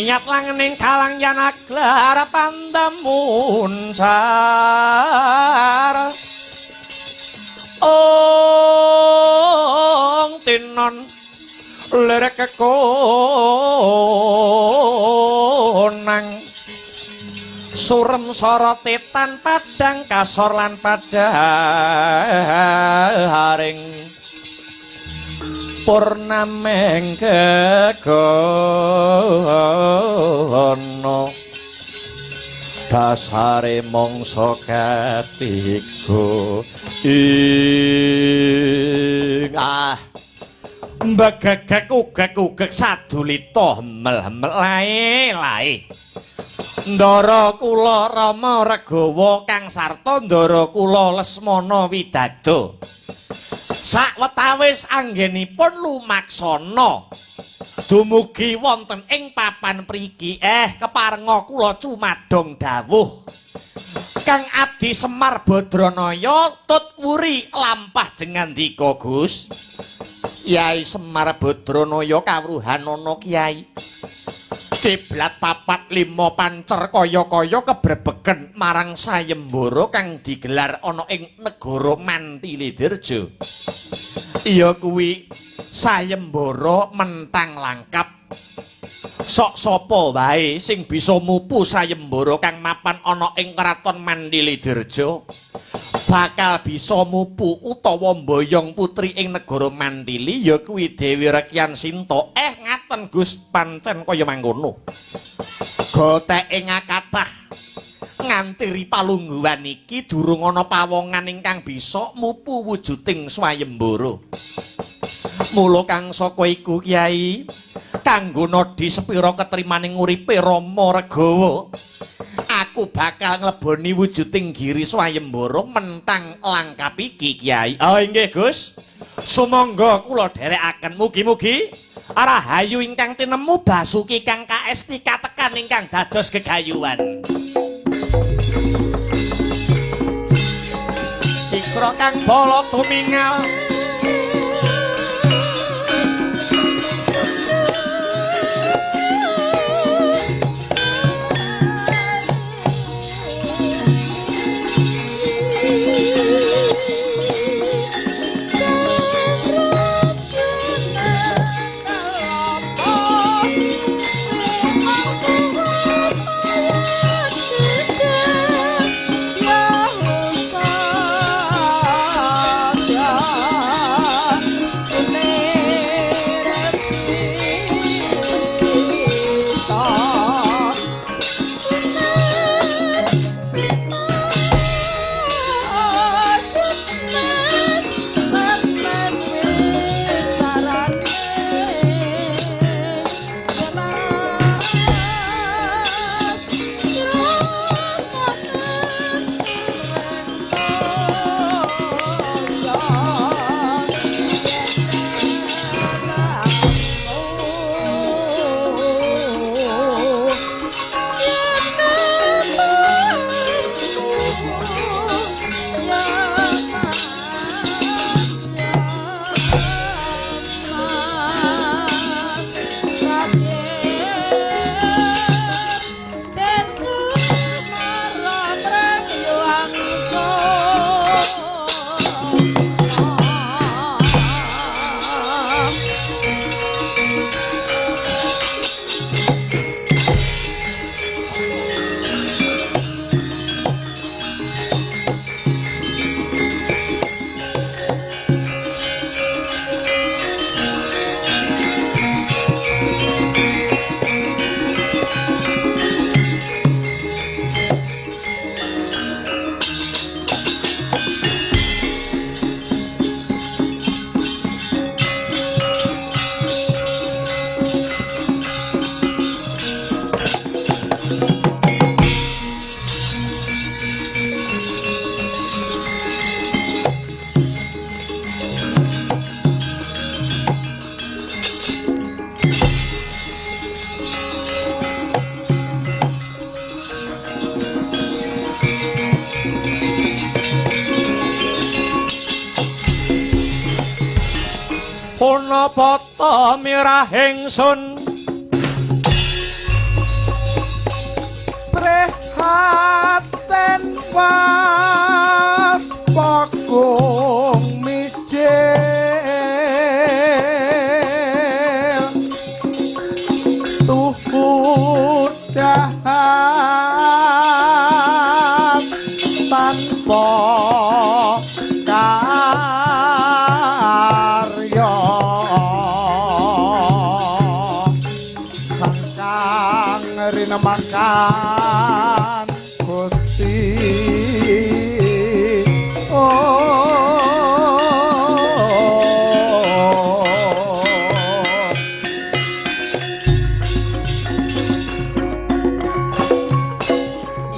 Niat langening kalang yanaglar pandemun sar. Ong tinon lerek kekonang surem sorote tan padang kasor lan pajaring purnameng gegono dasare mangsa ketiga ing ah mbegegek ugek-ugek sadulita hemel-hemel lae-lae. Ndara kula Rama Regawa kang sarta ndara kula Lesmana Widado. Sawetawis anggenipun lumaksana dumugi wonten ing papan mriki keparenga kula cumadong dawuh. Kang Abdi Semar Badranaya tut wuri lampah jengandika Gus. Yai Semar Badranaya kawruhanana Kyai. Kiblat 4 5 pancer kaya-kaya kebrebegen marang sayembara kang digelar ana ing negara Mantilidirja. Iya kuwi sayembara mentang langkap. Sok sapa wae sing bisa mupu sayembara kang mapan ana ing kraton Mantilidirja bakal bisa mupu utawa mboyong putri ing negara Mantili ya kuwi Dewi Rekyan Sinta. Ngaten Gus, pancen kaya mangkono. Goteke ngakathah ngantiri palungguhan iki durung ana pawongan ingkang bisa mupu wujuding swayembara. Mula kang saka iku Kyai, kanggo nodhi sepira ketrimaning uripe Rama Regawa, aku bakal ngleboni wujuding giri swayembara mentang langkap iki Kyai. Oh inggih Gus, sumangga kula dherekaken mugi-mugi rahayu ingkang tinemu basuki kang kaesti katekan ingkang dados gegayuhan. Sikra kang bala tumingal Punapa ta mirah ingsun Raten Waspa kung mijil tuhu dahan tanpa karya sangkang rinemakan Gusti.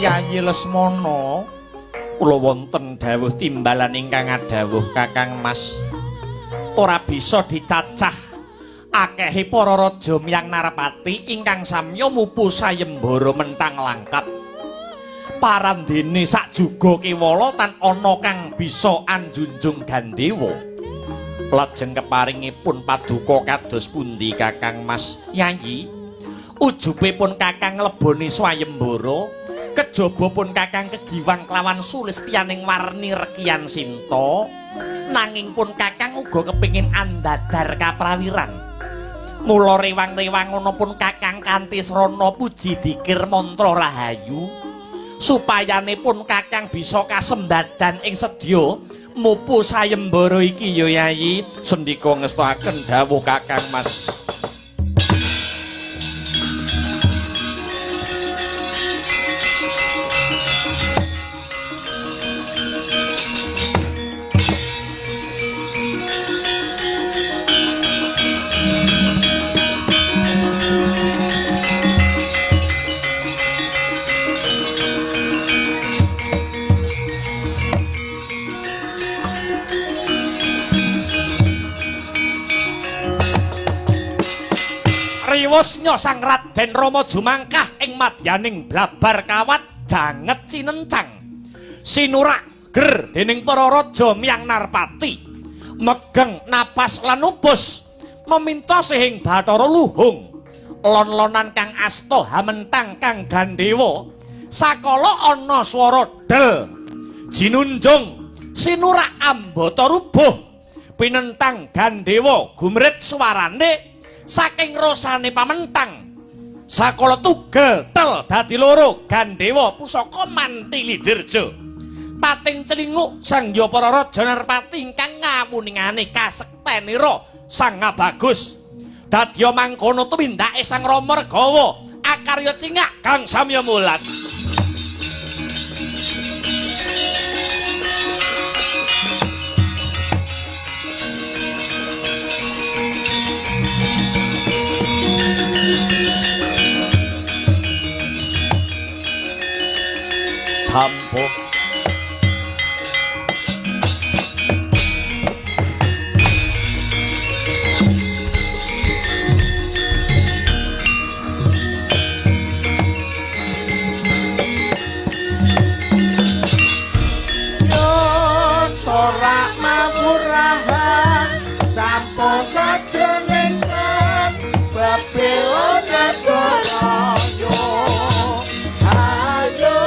Yayi Lesmana, kula wonten dawuh timbalan ingkang adhawuh Kakang Mas. Ora bisa dicacah akehe para raja miyang Narapati ingkang samya mupu sayembara mentang langkap. Parandene sak juga kewala tan ana kang bisa anjunjung gandewa. Lajeng keparingipun paduka kados pundi Kakang Mas? Yayi, ujube pun Kakang ngleboni swayembara, kejaba pun Kakang kegiwang kelawan sulistyaning warni rekian sinta, nanging pun Kakang uga kepingin andadar kaprawiran. Mula rewang-rewang ana pun Kakang kanthi srana puji dikir mantra rahayu, supayane pun Kakang bisa kasembadan ing sedya mupu sayembara iki ya Yayi. Sendika ngestakaken dawuh Kakang Mas. Riwusnya Sang Raden Rama jumangkah ing madyaning blabar kawat janget cinencang sinurak ger dening para raja miyang Narpati, megeng napas lan upus meminta sihing Bathara Luhung. Lon-lonan kang asta hamentang kang gandewa, sakala ana swara del jinunjung sinurak ambata rubuh pinentang gandewa gumrit suarane saking rosane pamentang. Sakala tugel tel dadi loro gandewa pusaka mantili dirja pating celinguk sangya para raja Narpati ingkang ngawuningane kasektenira Sang Abagus. Dadya mangkono tumindake Sang Rama Regawa akarya cingak kang samya mulat. Campo Yo sorak mamurahan campo sajroning kan babela negara yo ayo.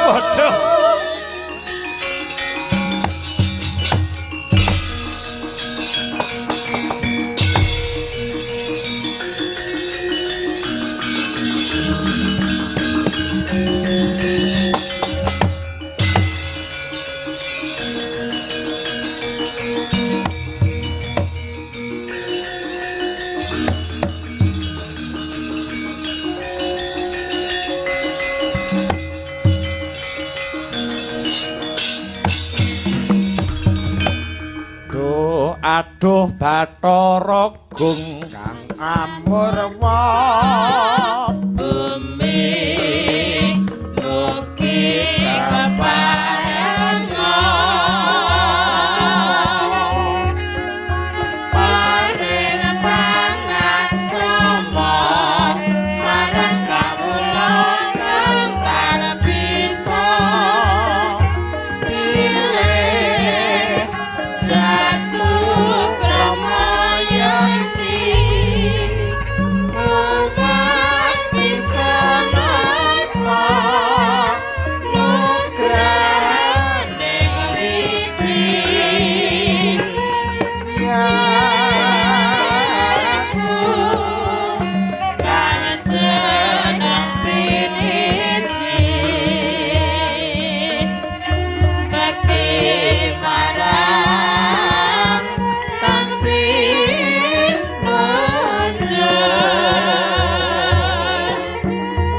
Waduh. Aduh Bathara Gung kang amurwa bumi mugi keparenga paring pangaksama marang kawula kang tan bisa pilih jatuh krama yekti umat bisa Aku kanjeng piniji bekti marang kang pinunjuk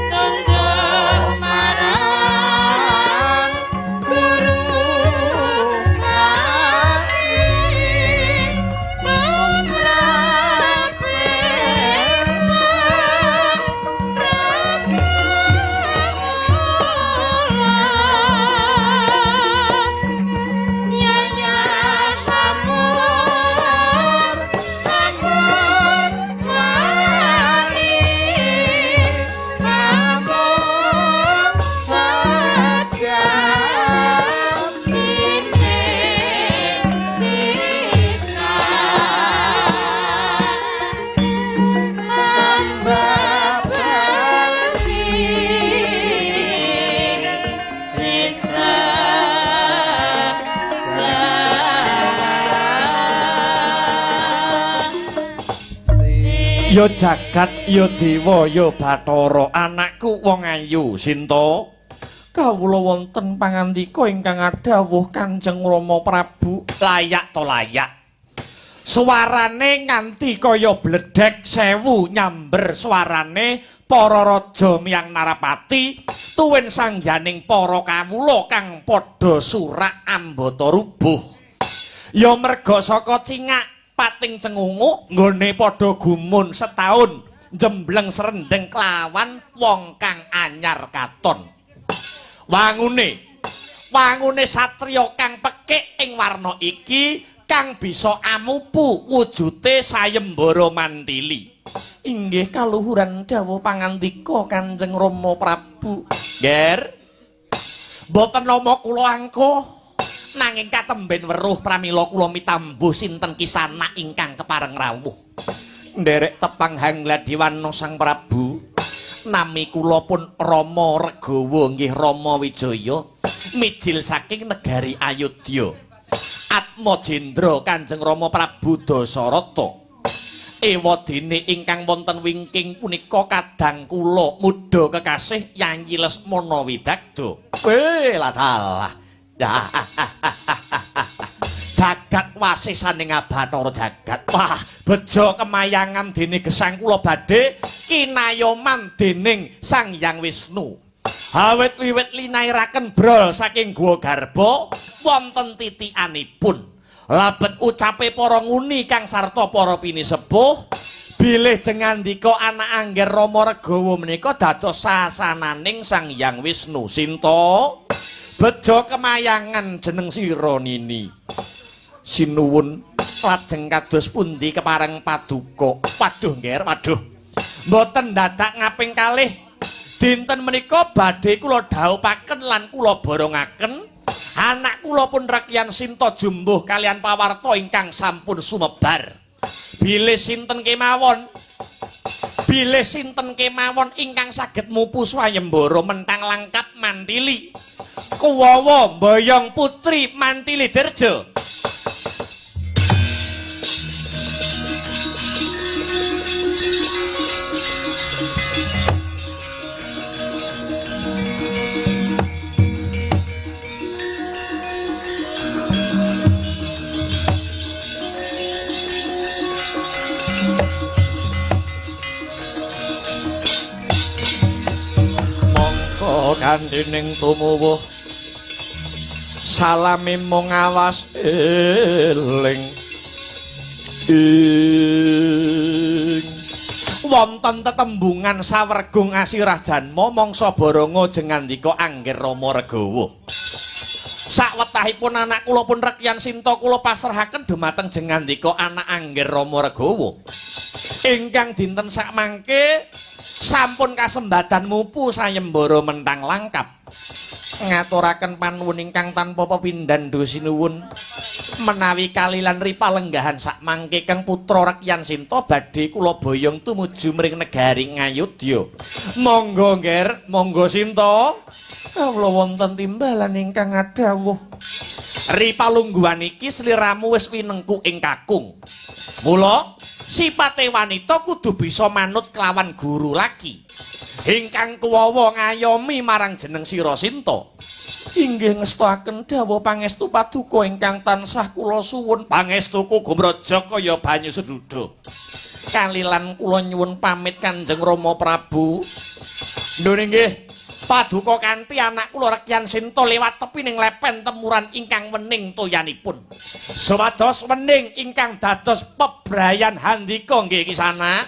tunduk marang guru kami Ya jagat, ya dewa, ya bathara, anakku wong ayu Sinta. Kawula wonten pangandika ingkang adhawuh Kanjeng Rama Prabu. Layak to layak. Suarane nganti kaya bledhek sewu nyamber suarane para raja miyang Narapati tuwin sangyaning para kawula kang padha surak ambata rubuh. Ya merga saka cingak pating cengunguk nggone padha gumun setaun jembleng serendeng kelawan wong kang anyar katon. Wangune satriya kang pekik ing warna iki kang bisa amupu wujute sayembara mandili. Inggih kaluhuran dawuh pangandika Kanjeng Rama Prabu. Nger, mboten nama kula angkuh, nanging katemben weruh pramila kula mitambuh sinten kisana ingkang kepareng rawuh. Nderek tepang Hangladiwana Sang Prabu, nami kula pun Rama Regawa nggih Rama Wijaya, mijil saking negari Ayodya. Atmajendra Kanjeng Rama Prabu Dasarata. Ewadene ingkang wonten wingking punika kadang kula muda kekasih Yanyi Lesmana Widagda. Weh, ladalah. Jagat wasisaning Abathara jagat. Wah, bejo kemayangan dene gesang kula badhe kinayoman dening Sang Hyang Wisnu. Awit wiwit linairaken brol saking Guwa Garba wonten titikanipun. Labet ucape para nguni kang sarta para pinisepuh bilih jengandika anak angger Rama Regawa menika dados sasananing Sang Hyang Wisnu. Sinta, bejo kemayangan jeneng sira nini. Sinuwun, lajeng kados pundi kepareng paduka? Waduh ngger, waduh. Mboten dadak ngaping kalih. Dinten menika badhe kula dhawuhaken lan kula borongaken anak kula pun Rekyan Sinta jumbuh kalian pawarta ingkang sampun sumebar. Bilih sinten kemawon, bilih sinten kemawon ingkang saged mupu swayembara mentang langkap mantili. Kuwawa mboyong putri Mantili Dirja. Mongko kandhining tumuwuh salami mung awas eling ing wonten tetembungan sawergung asirah janma mangsa baranga jengandika Angger Rama Regawa. Sakwetahipun anak kula pun Rekyan Sinta kula pasrahaken dumateng jengandika anak Angger Rama Regawa. Ingkang dinten sakmangke sampun kasembadan mupu sayembara mentang langkap. Ngaturaken panuwun ingkang tanpa pepindhan sinuwun menawi kalilan ripalenggahan sakmangke kang putra Rekyan Sinta badhe kula boyong tumuju mring negari Ngayodya. Monggo ngger, monggo Sinta. Kawula wonten timbalan ingkang adhawuh. Ri palungguhan iki sliramu wis winengku ing kakung. Mula sipate wanita kudu bisa manut kelawan guru laki. Ingkang kuwawa ngayomi marang jeneng sira Sinta. Inggih ngestoaken dawuh pangestu paduka ingkang tansah kula suwun. Pangestuku gumraja kaya banyu seduda. Kalilan kula nyuwun pamit Kanjeng Rama Prabu. Ndhun inggih paduka kanthi anak kula Rekyan Sinta lewat tepi ning lepen temuran ingkang wening toyanipun. Supados wening ingkang dados pebrayan handika nggih Kisana.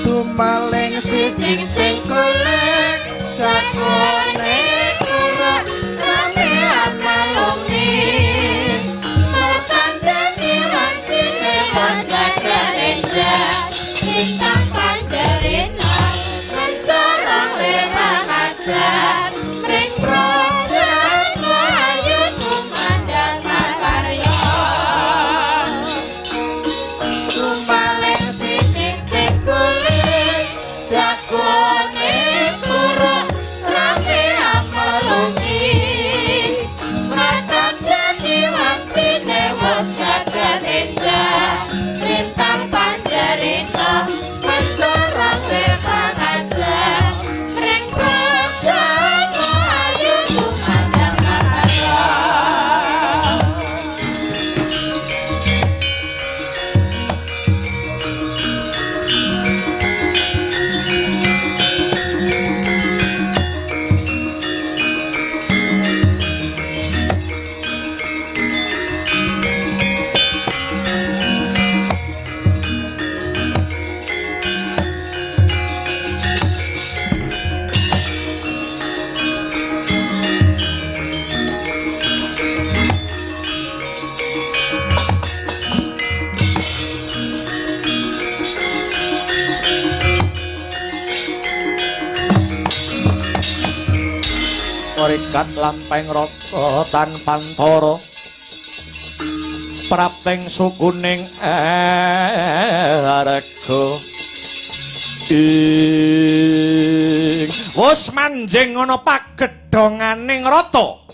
Tumaling si cincin golek jagone kurang rame amalungi matandani wancine wasagane lintang panjerina mencorong lewang ajar mring praja ayu tumandang makarya. Tumaling si cincin golek jagone kurang rame amalungi matandani wancine wasagane lintang panjerina mencorong lewang ajar mring praja ayu tumandang makarya. Rikat lampeng rata tanpantara prapting sukuning arga ing wis manjing ana pagedhonganing rata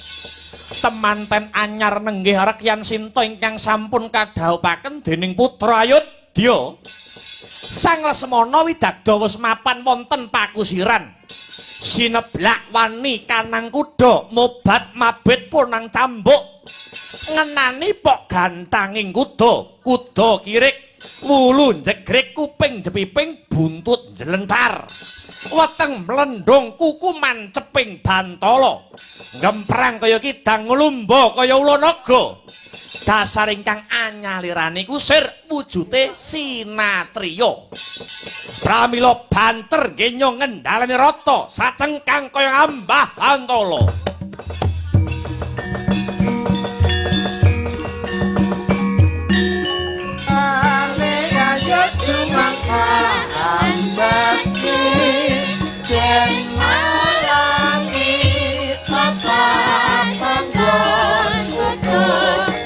temanten anyar nenggih Rekyan Sinta ingkang sampun kadhawuhaken dening putra Ayodya. Sang Lesmana widagda wis mapan wonten pakusiran sineblak wani kanang kuda mobat mabit punang cambuk ngenani pok gantanging kuda kuda kirik wulu njegrik kuping jepiping buntut njlentar weteng mlendhung kuku manceping bantala ngemprang kaya kidang nglumba kaya ula naga dasar ingkang anyalirane kusir wujute sinatriya. Pramila banter genyo ngendhaleni rata sacengkang kaya ngambah bantala. Ale ayo jumangka ambasi jen malangi apa panggon Utus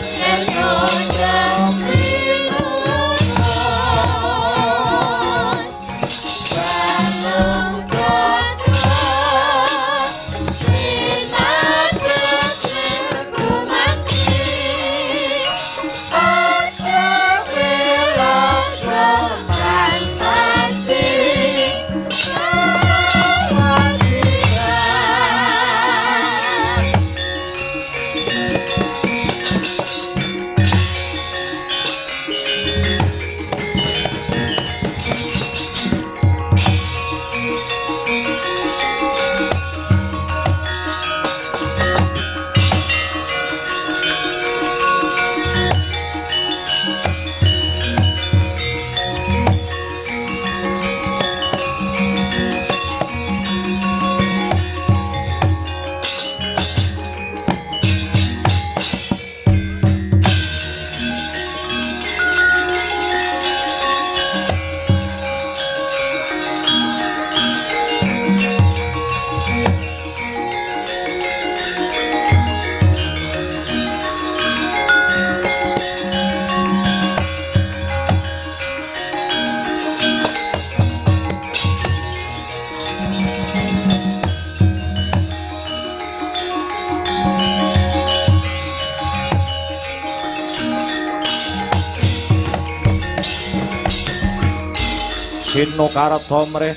Sino karta mrih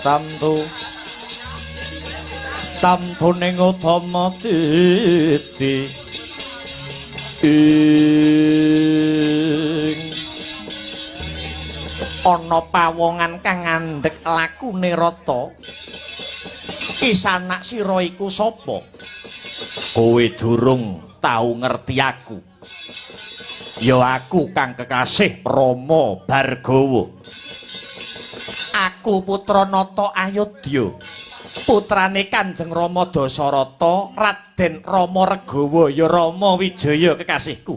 tamtu tamtune utama titi ing ana pawongan kang ngandhek lakune rata. Kisanak sira iku sapa? Kowe durung tau ngerti aku. Ya aku kang kekasih Rama Bhargawa. Aku putra Nata Ayodya, putrane Kanjeng Rama Dasarata, Raden Rama Regawa, ya Rama Wijaya kekasihku.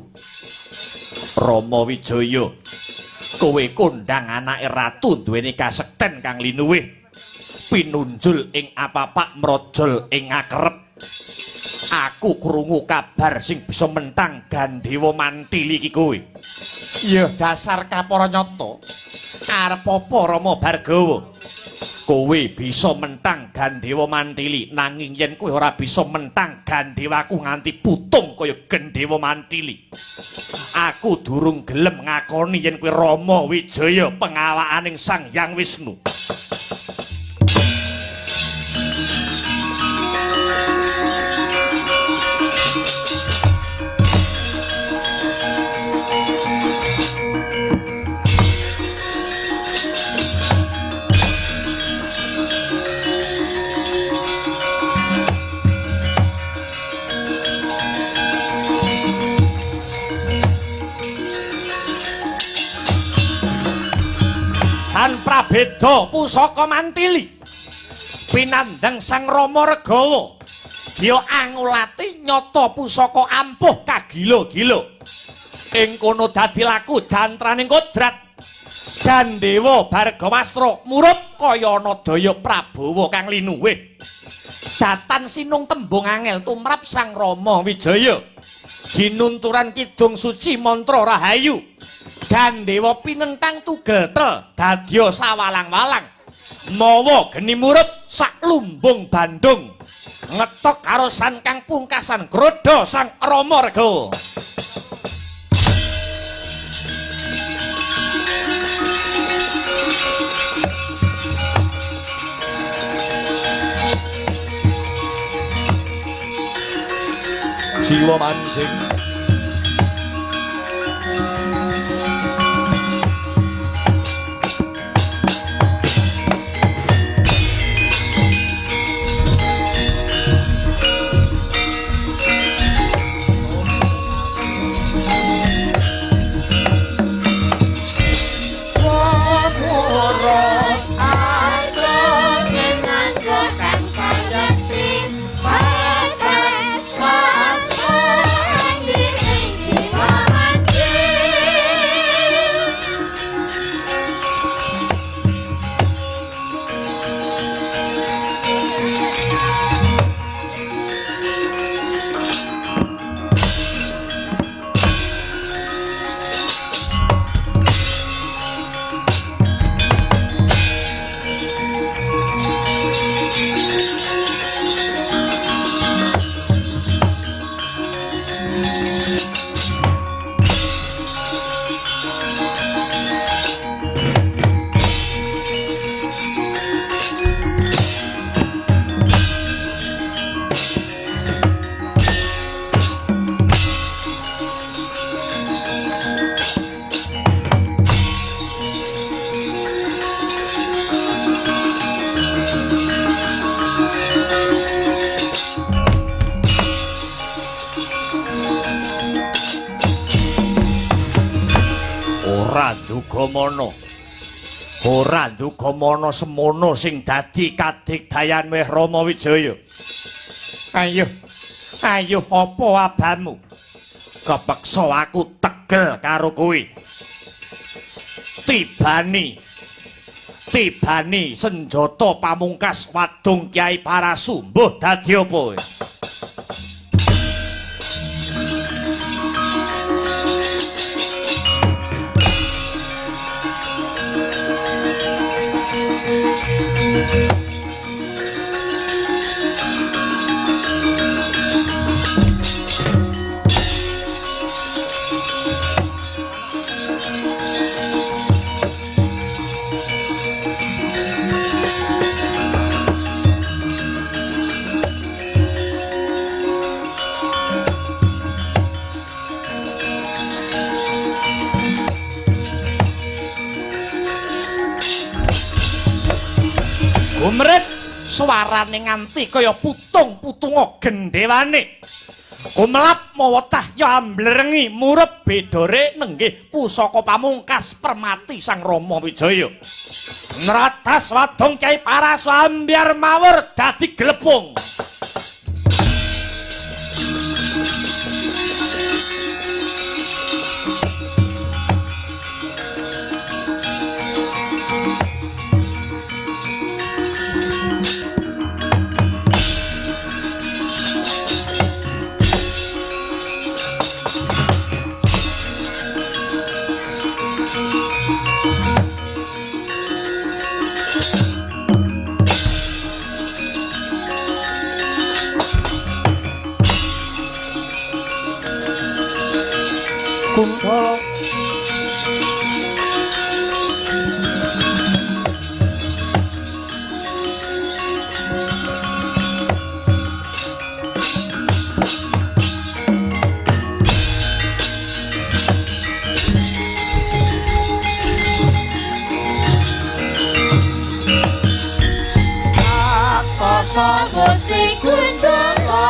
Rama Wijaya, kowe kondhang anake ratu duweni kasekten kang linuwih, pinunjul ing apapak mrojol ing akerep. Aku krungu kabar sing bisa mentang Gandewa Mantili iki kowe. Ya dasar kapara nyata. Arep apa Rama Bhargawa? Kowe bisa mentang Gandewa Mantili, nanging yen kowe ora bisa mentang gandewaku nganti putung kaya Gandewa Mantili. Aku durung gelem ngakoni yen kowe Rama Wijaya pengawakaning Sang Hyang Wisnu. Han prabeda pusaka Mantili pinandhang Sang Rama Regawa ya angulati nyata pusaka ampuh kagila-gila. Ing kono dadi laku jantraning kodrat. Gandewa Bhargawastra murup kaya ana daya Prabawa kang linuwih. Datan sinung tembung angel tumrap Sang Rama Wijaya. Ginunturan kidung suci mantra rahayu. Gandewa pinentang tugel tel dadya sawalang-walang. Mawa geni murup sak lumbung Bandung. Ngetok karo san kang pungkasan grodha Sang Rama Regawa. Jiwa mancing. Ora ndugamana semono sing dadi kadigdayan weh Rama Wijaya. Ayo, ayo apa abamu? Kepeksa aku tegel karo kowe. Tibani, tibani senjata pamungkas wadung Kyai Parasu mbuh dadi apa? Gumret suarane nganti kaya putung-putunga gendhewane. Gumelap mawa cahya amblerengi murub bedore nenggih pusaka pamungkas Permati Sang Rama Wijaya. Nratas wadong Kyai Paraso ambyar mawur dadi glepung. Kuntala Atosa Gusti Kundala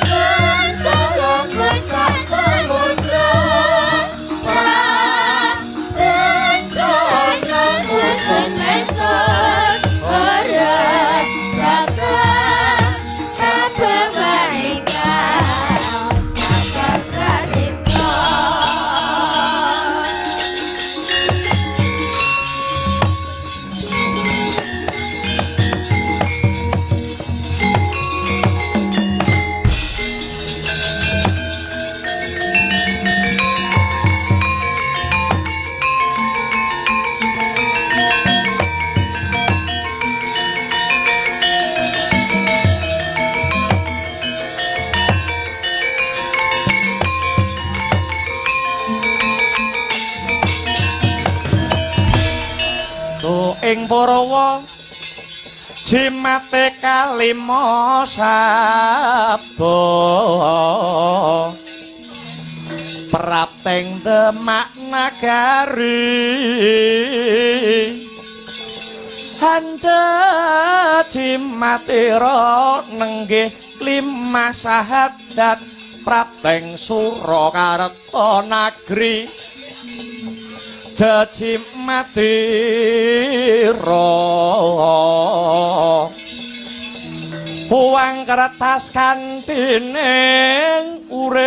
Kundala pecah samudra Prabencana khusus esok ora jagat kabebaikan Pradita. Ing Purawa jimate kalima sabda prapteng Demak nagari hanja jimatira nenggih lima sahadat prapteng Surakarta nagri Jajimadira uang kertas kantining urip.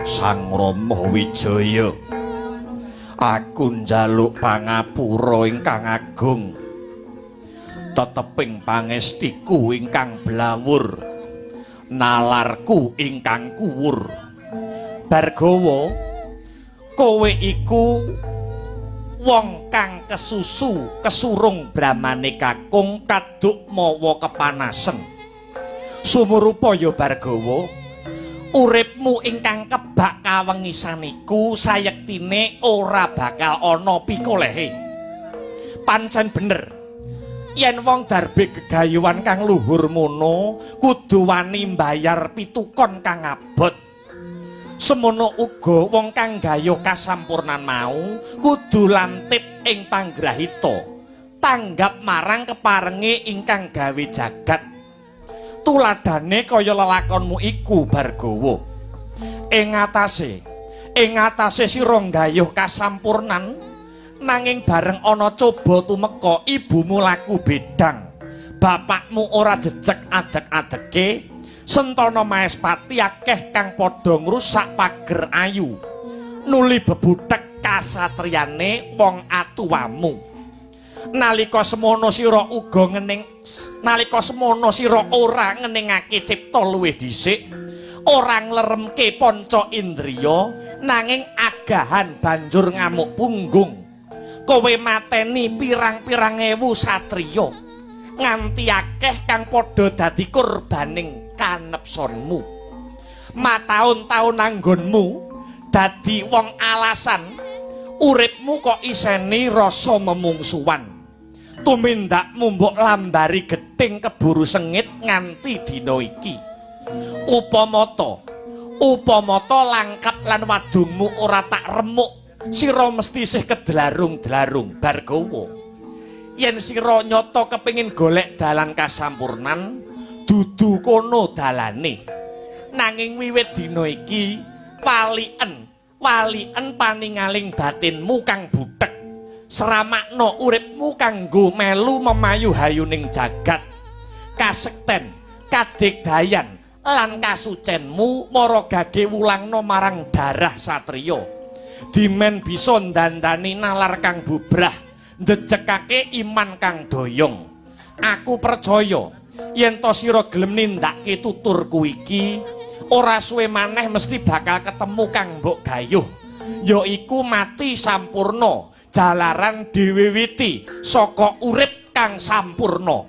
Sang Rama Wijaya, aku njaluk pangapura ingkang agung, teteping pangestiku ingkang blawur, nalarku ingkang kuwur. Bargawa, kowe iku wong kang kesusu kesurung bramane kakung kaduk mawa kepanasen. Sumurupa ya Bargawa, uripmu ingkang kebak kawengisan iku sayektine ora bakal ana pikolehe. Pancen bener yen wong darbe gegayuhan kang luhur mono kudu wani mbayar pitukon kang abot. Semono uga wong kang gayuh kasampurnan mau kudu lantip ing panggrahita, tanggap marang keparenge ingkang gawe jagat. Tuladane kaya lelakonmu iku Bargawa. Ing atase sira nggayuh kasampurnan, nanging bareng ana coba tumeka ibumu laku bedang, bapakmu ora jejeg adeg-adege, sentana Maespati akeh kang padha ngrusak pager ayu, nuli bebutek kasatriyane wong atuwamu. Nalika semono sira uga ngening, nalika semono sira ora ngeningake cipta luwih dhisik, ora ngleremke panca indriya, nanging agahan banjur ngamuk punggung. Kowe mateni pirang-pirang ewu satriya, nganti akeh kang padha dadi korbaning kanepsonmu. Mataun-taun anggonmu dadi wong alasan, uripmu kok iseni rasa memungsuwan. Tumindakmu mbok lambari gething keburu sengit nganti dina iki. Upamata, upamata langkap lan wadungmu ora tak remuk, sira mesti isih kedlarung-dlarung Bargawa. Yen sira nyata kepengin golek dalan kasampurnan, dudu kono dalane. Nanging wiwit dina iki waliken, waliken paningaling batinmu kang butek. Sramakna uripmu kanggo melu memayu hayuning jagat. Kasekten, kadigdayan lan kasucenmu mara gage wulangna marang darah satriya. Dimen bisa ndandani nalar kang bubrah, njejekake iman kang doyong. Aku percaya yen to sira gelem nindakake tuturku iki, ora suwe maneh mesti bakal ketemu kang mbok gayuh, yaiku mati sampurna jalaran diwiwiti saka urip kang sampurna.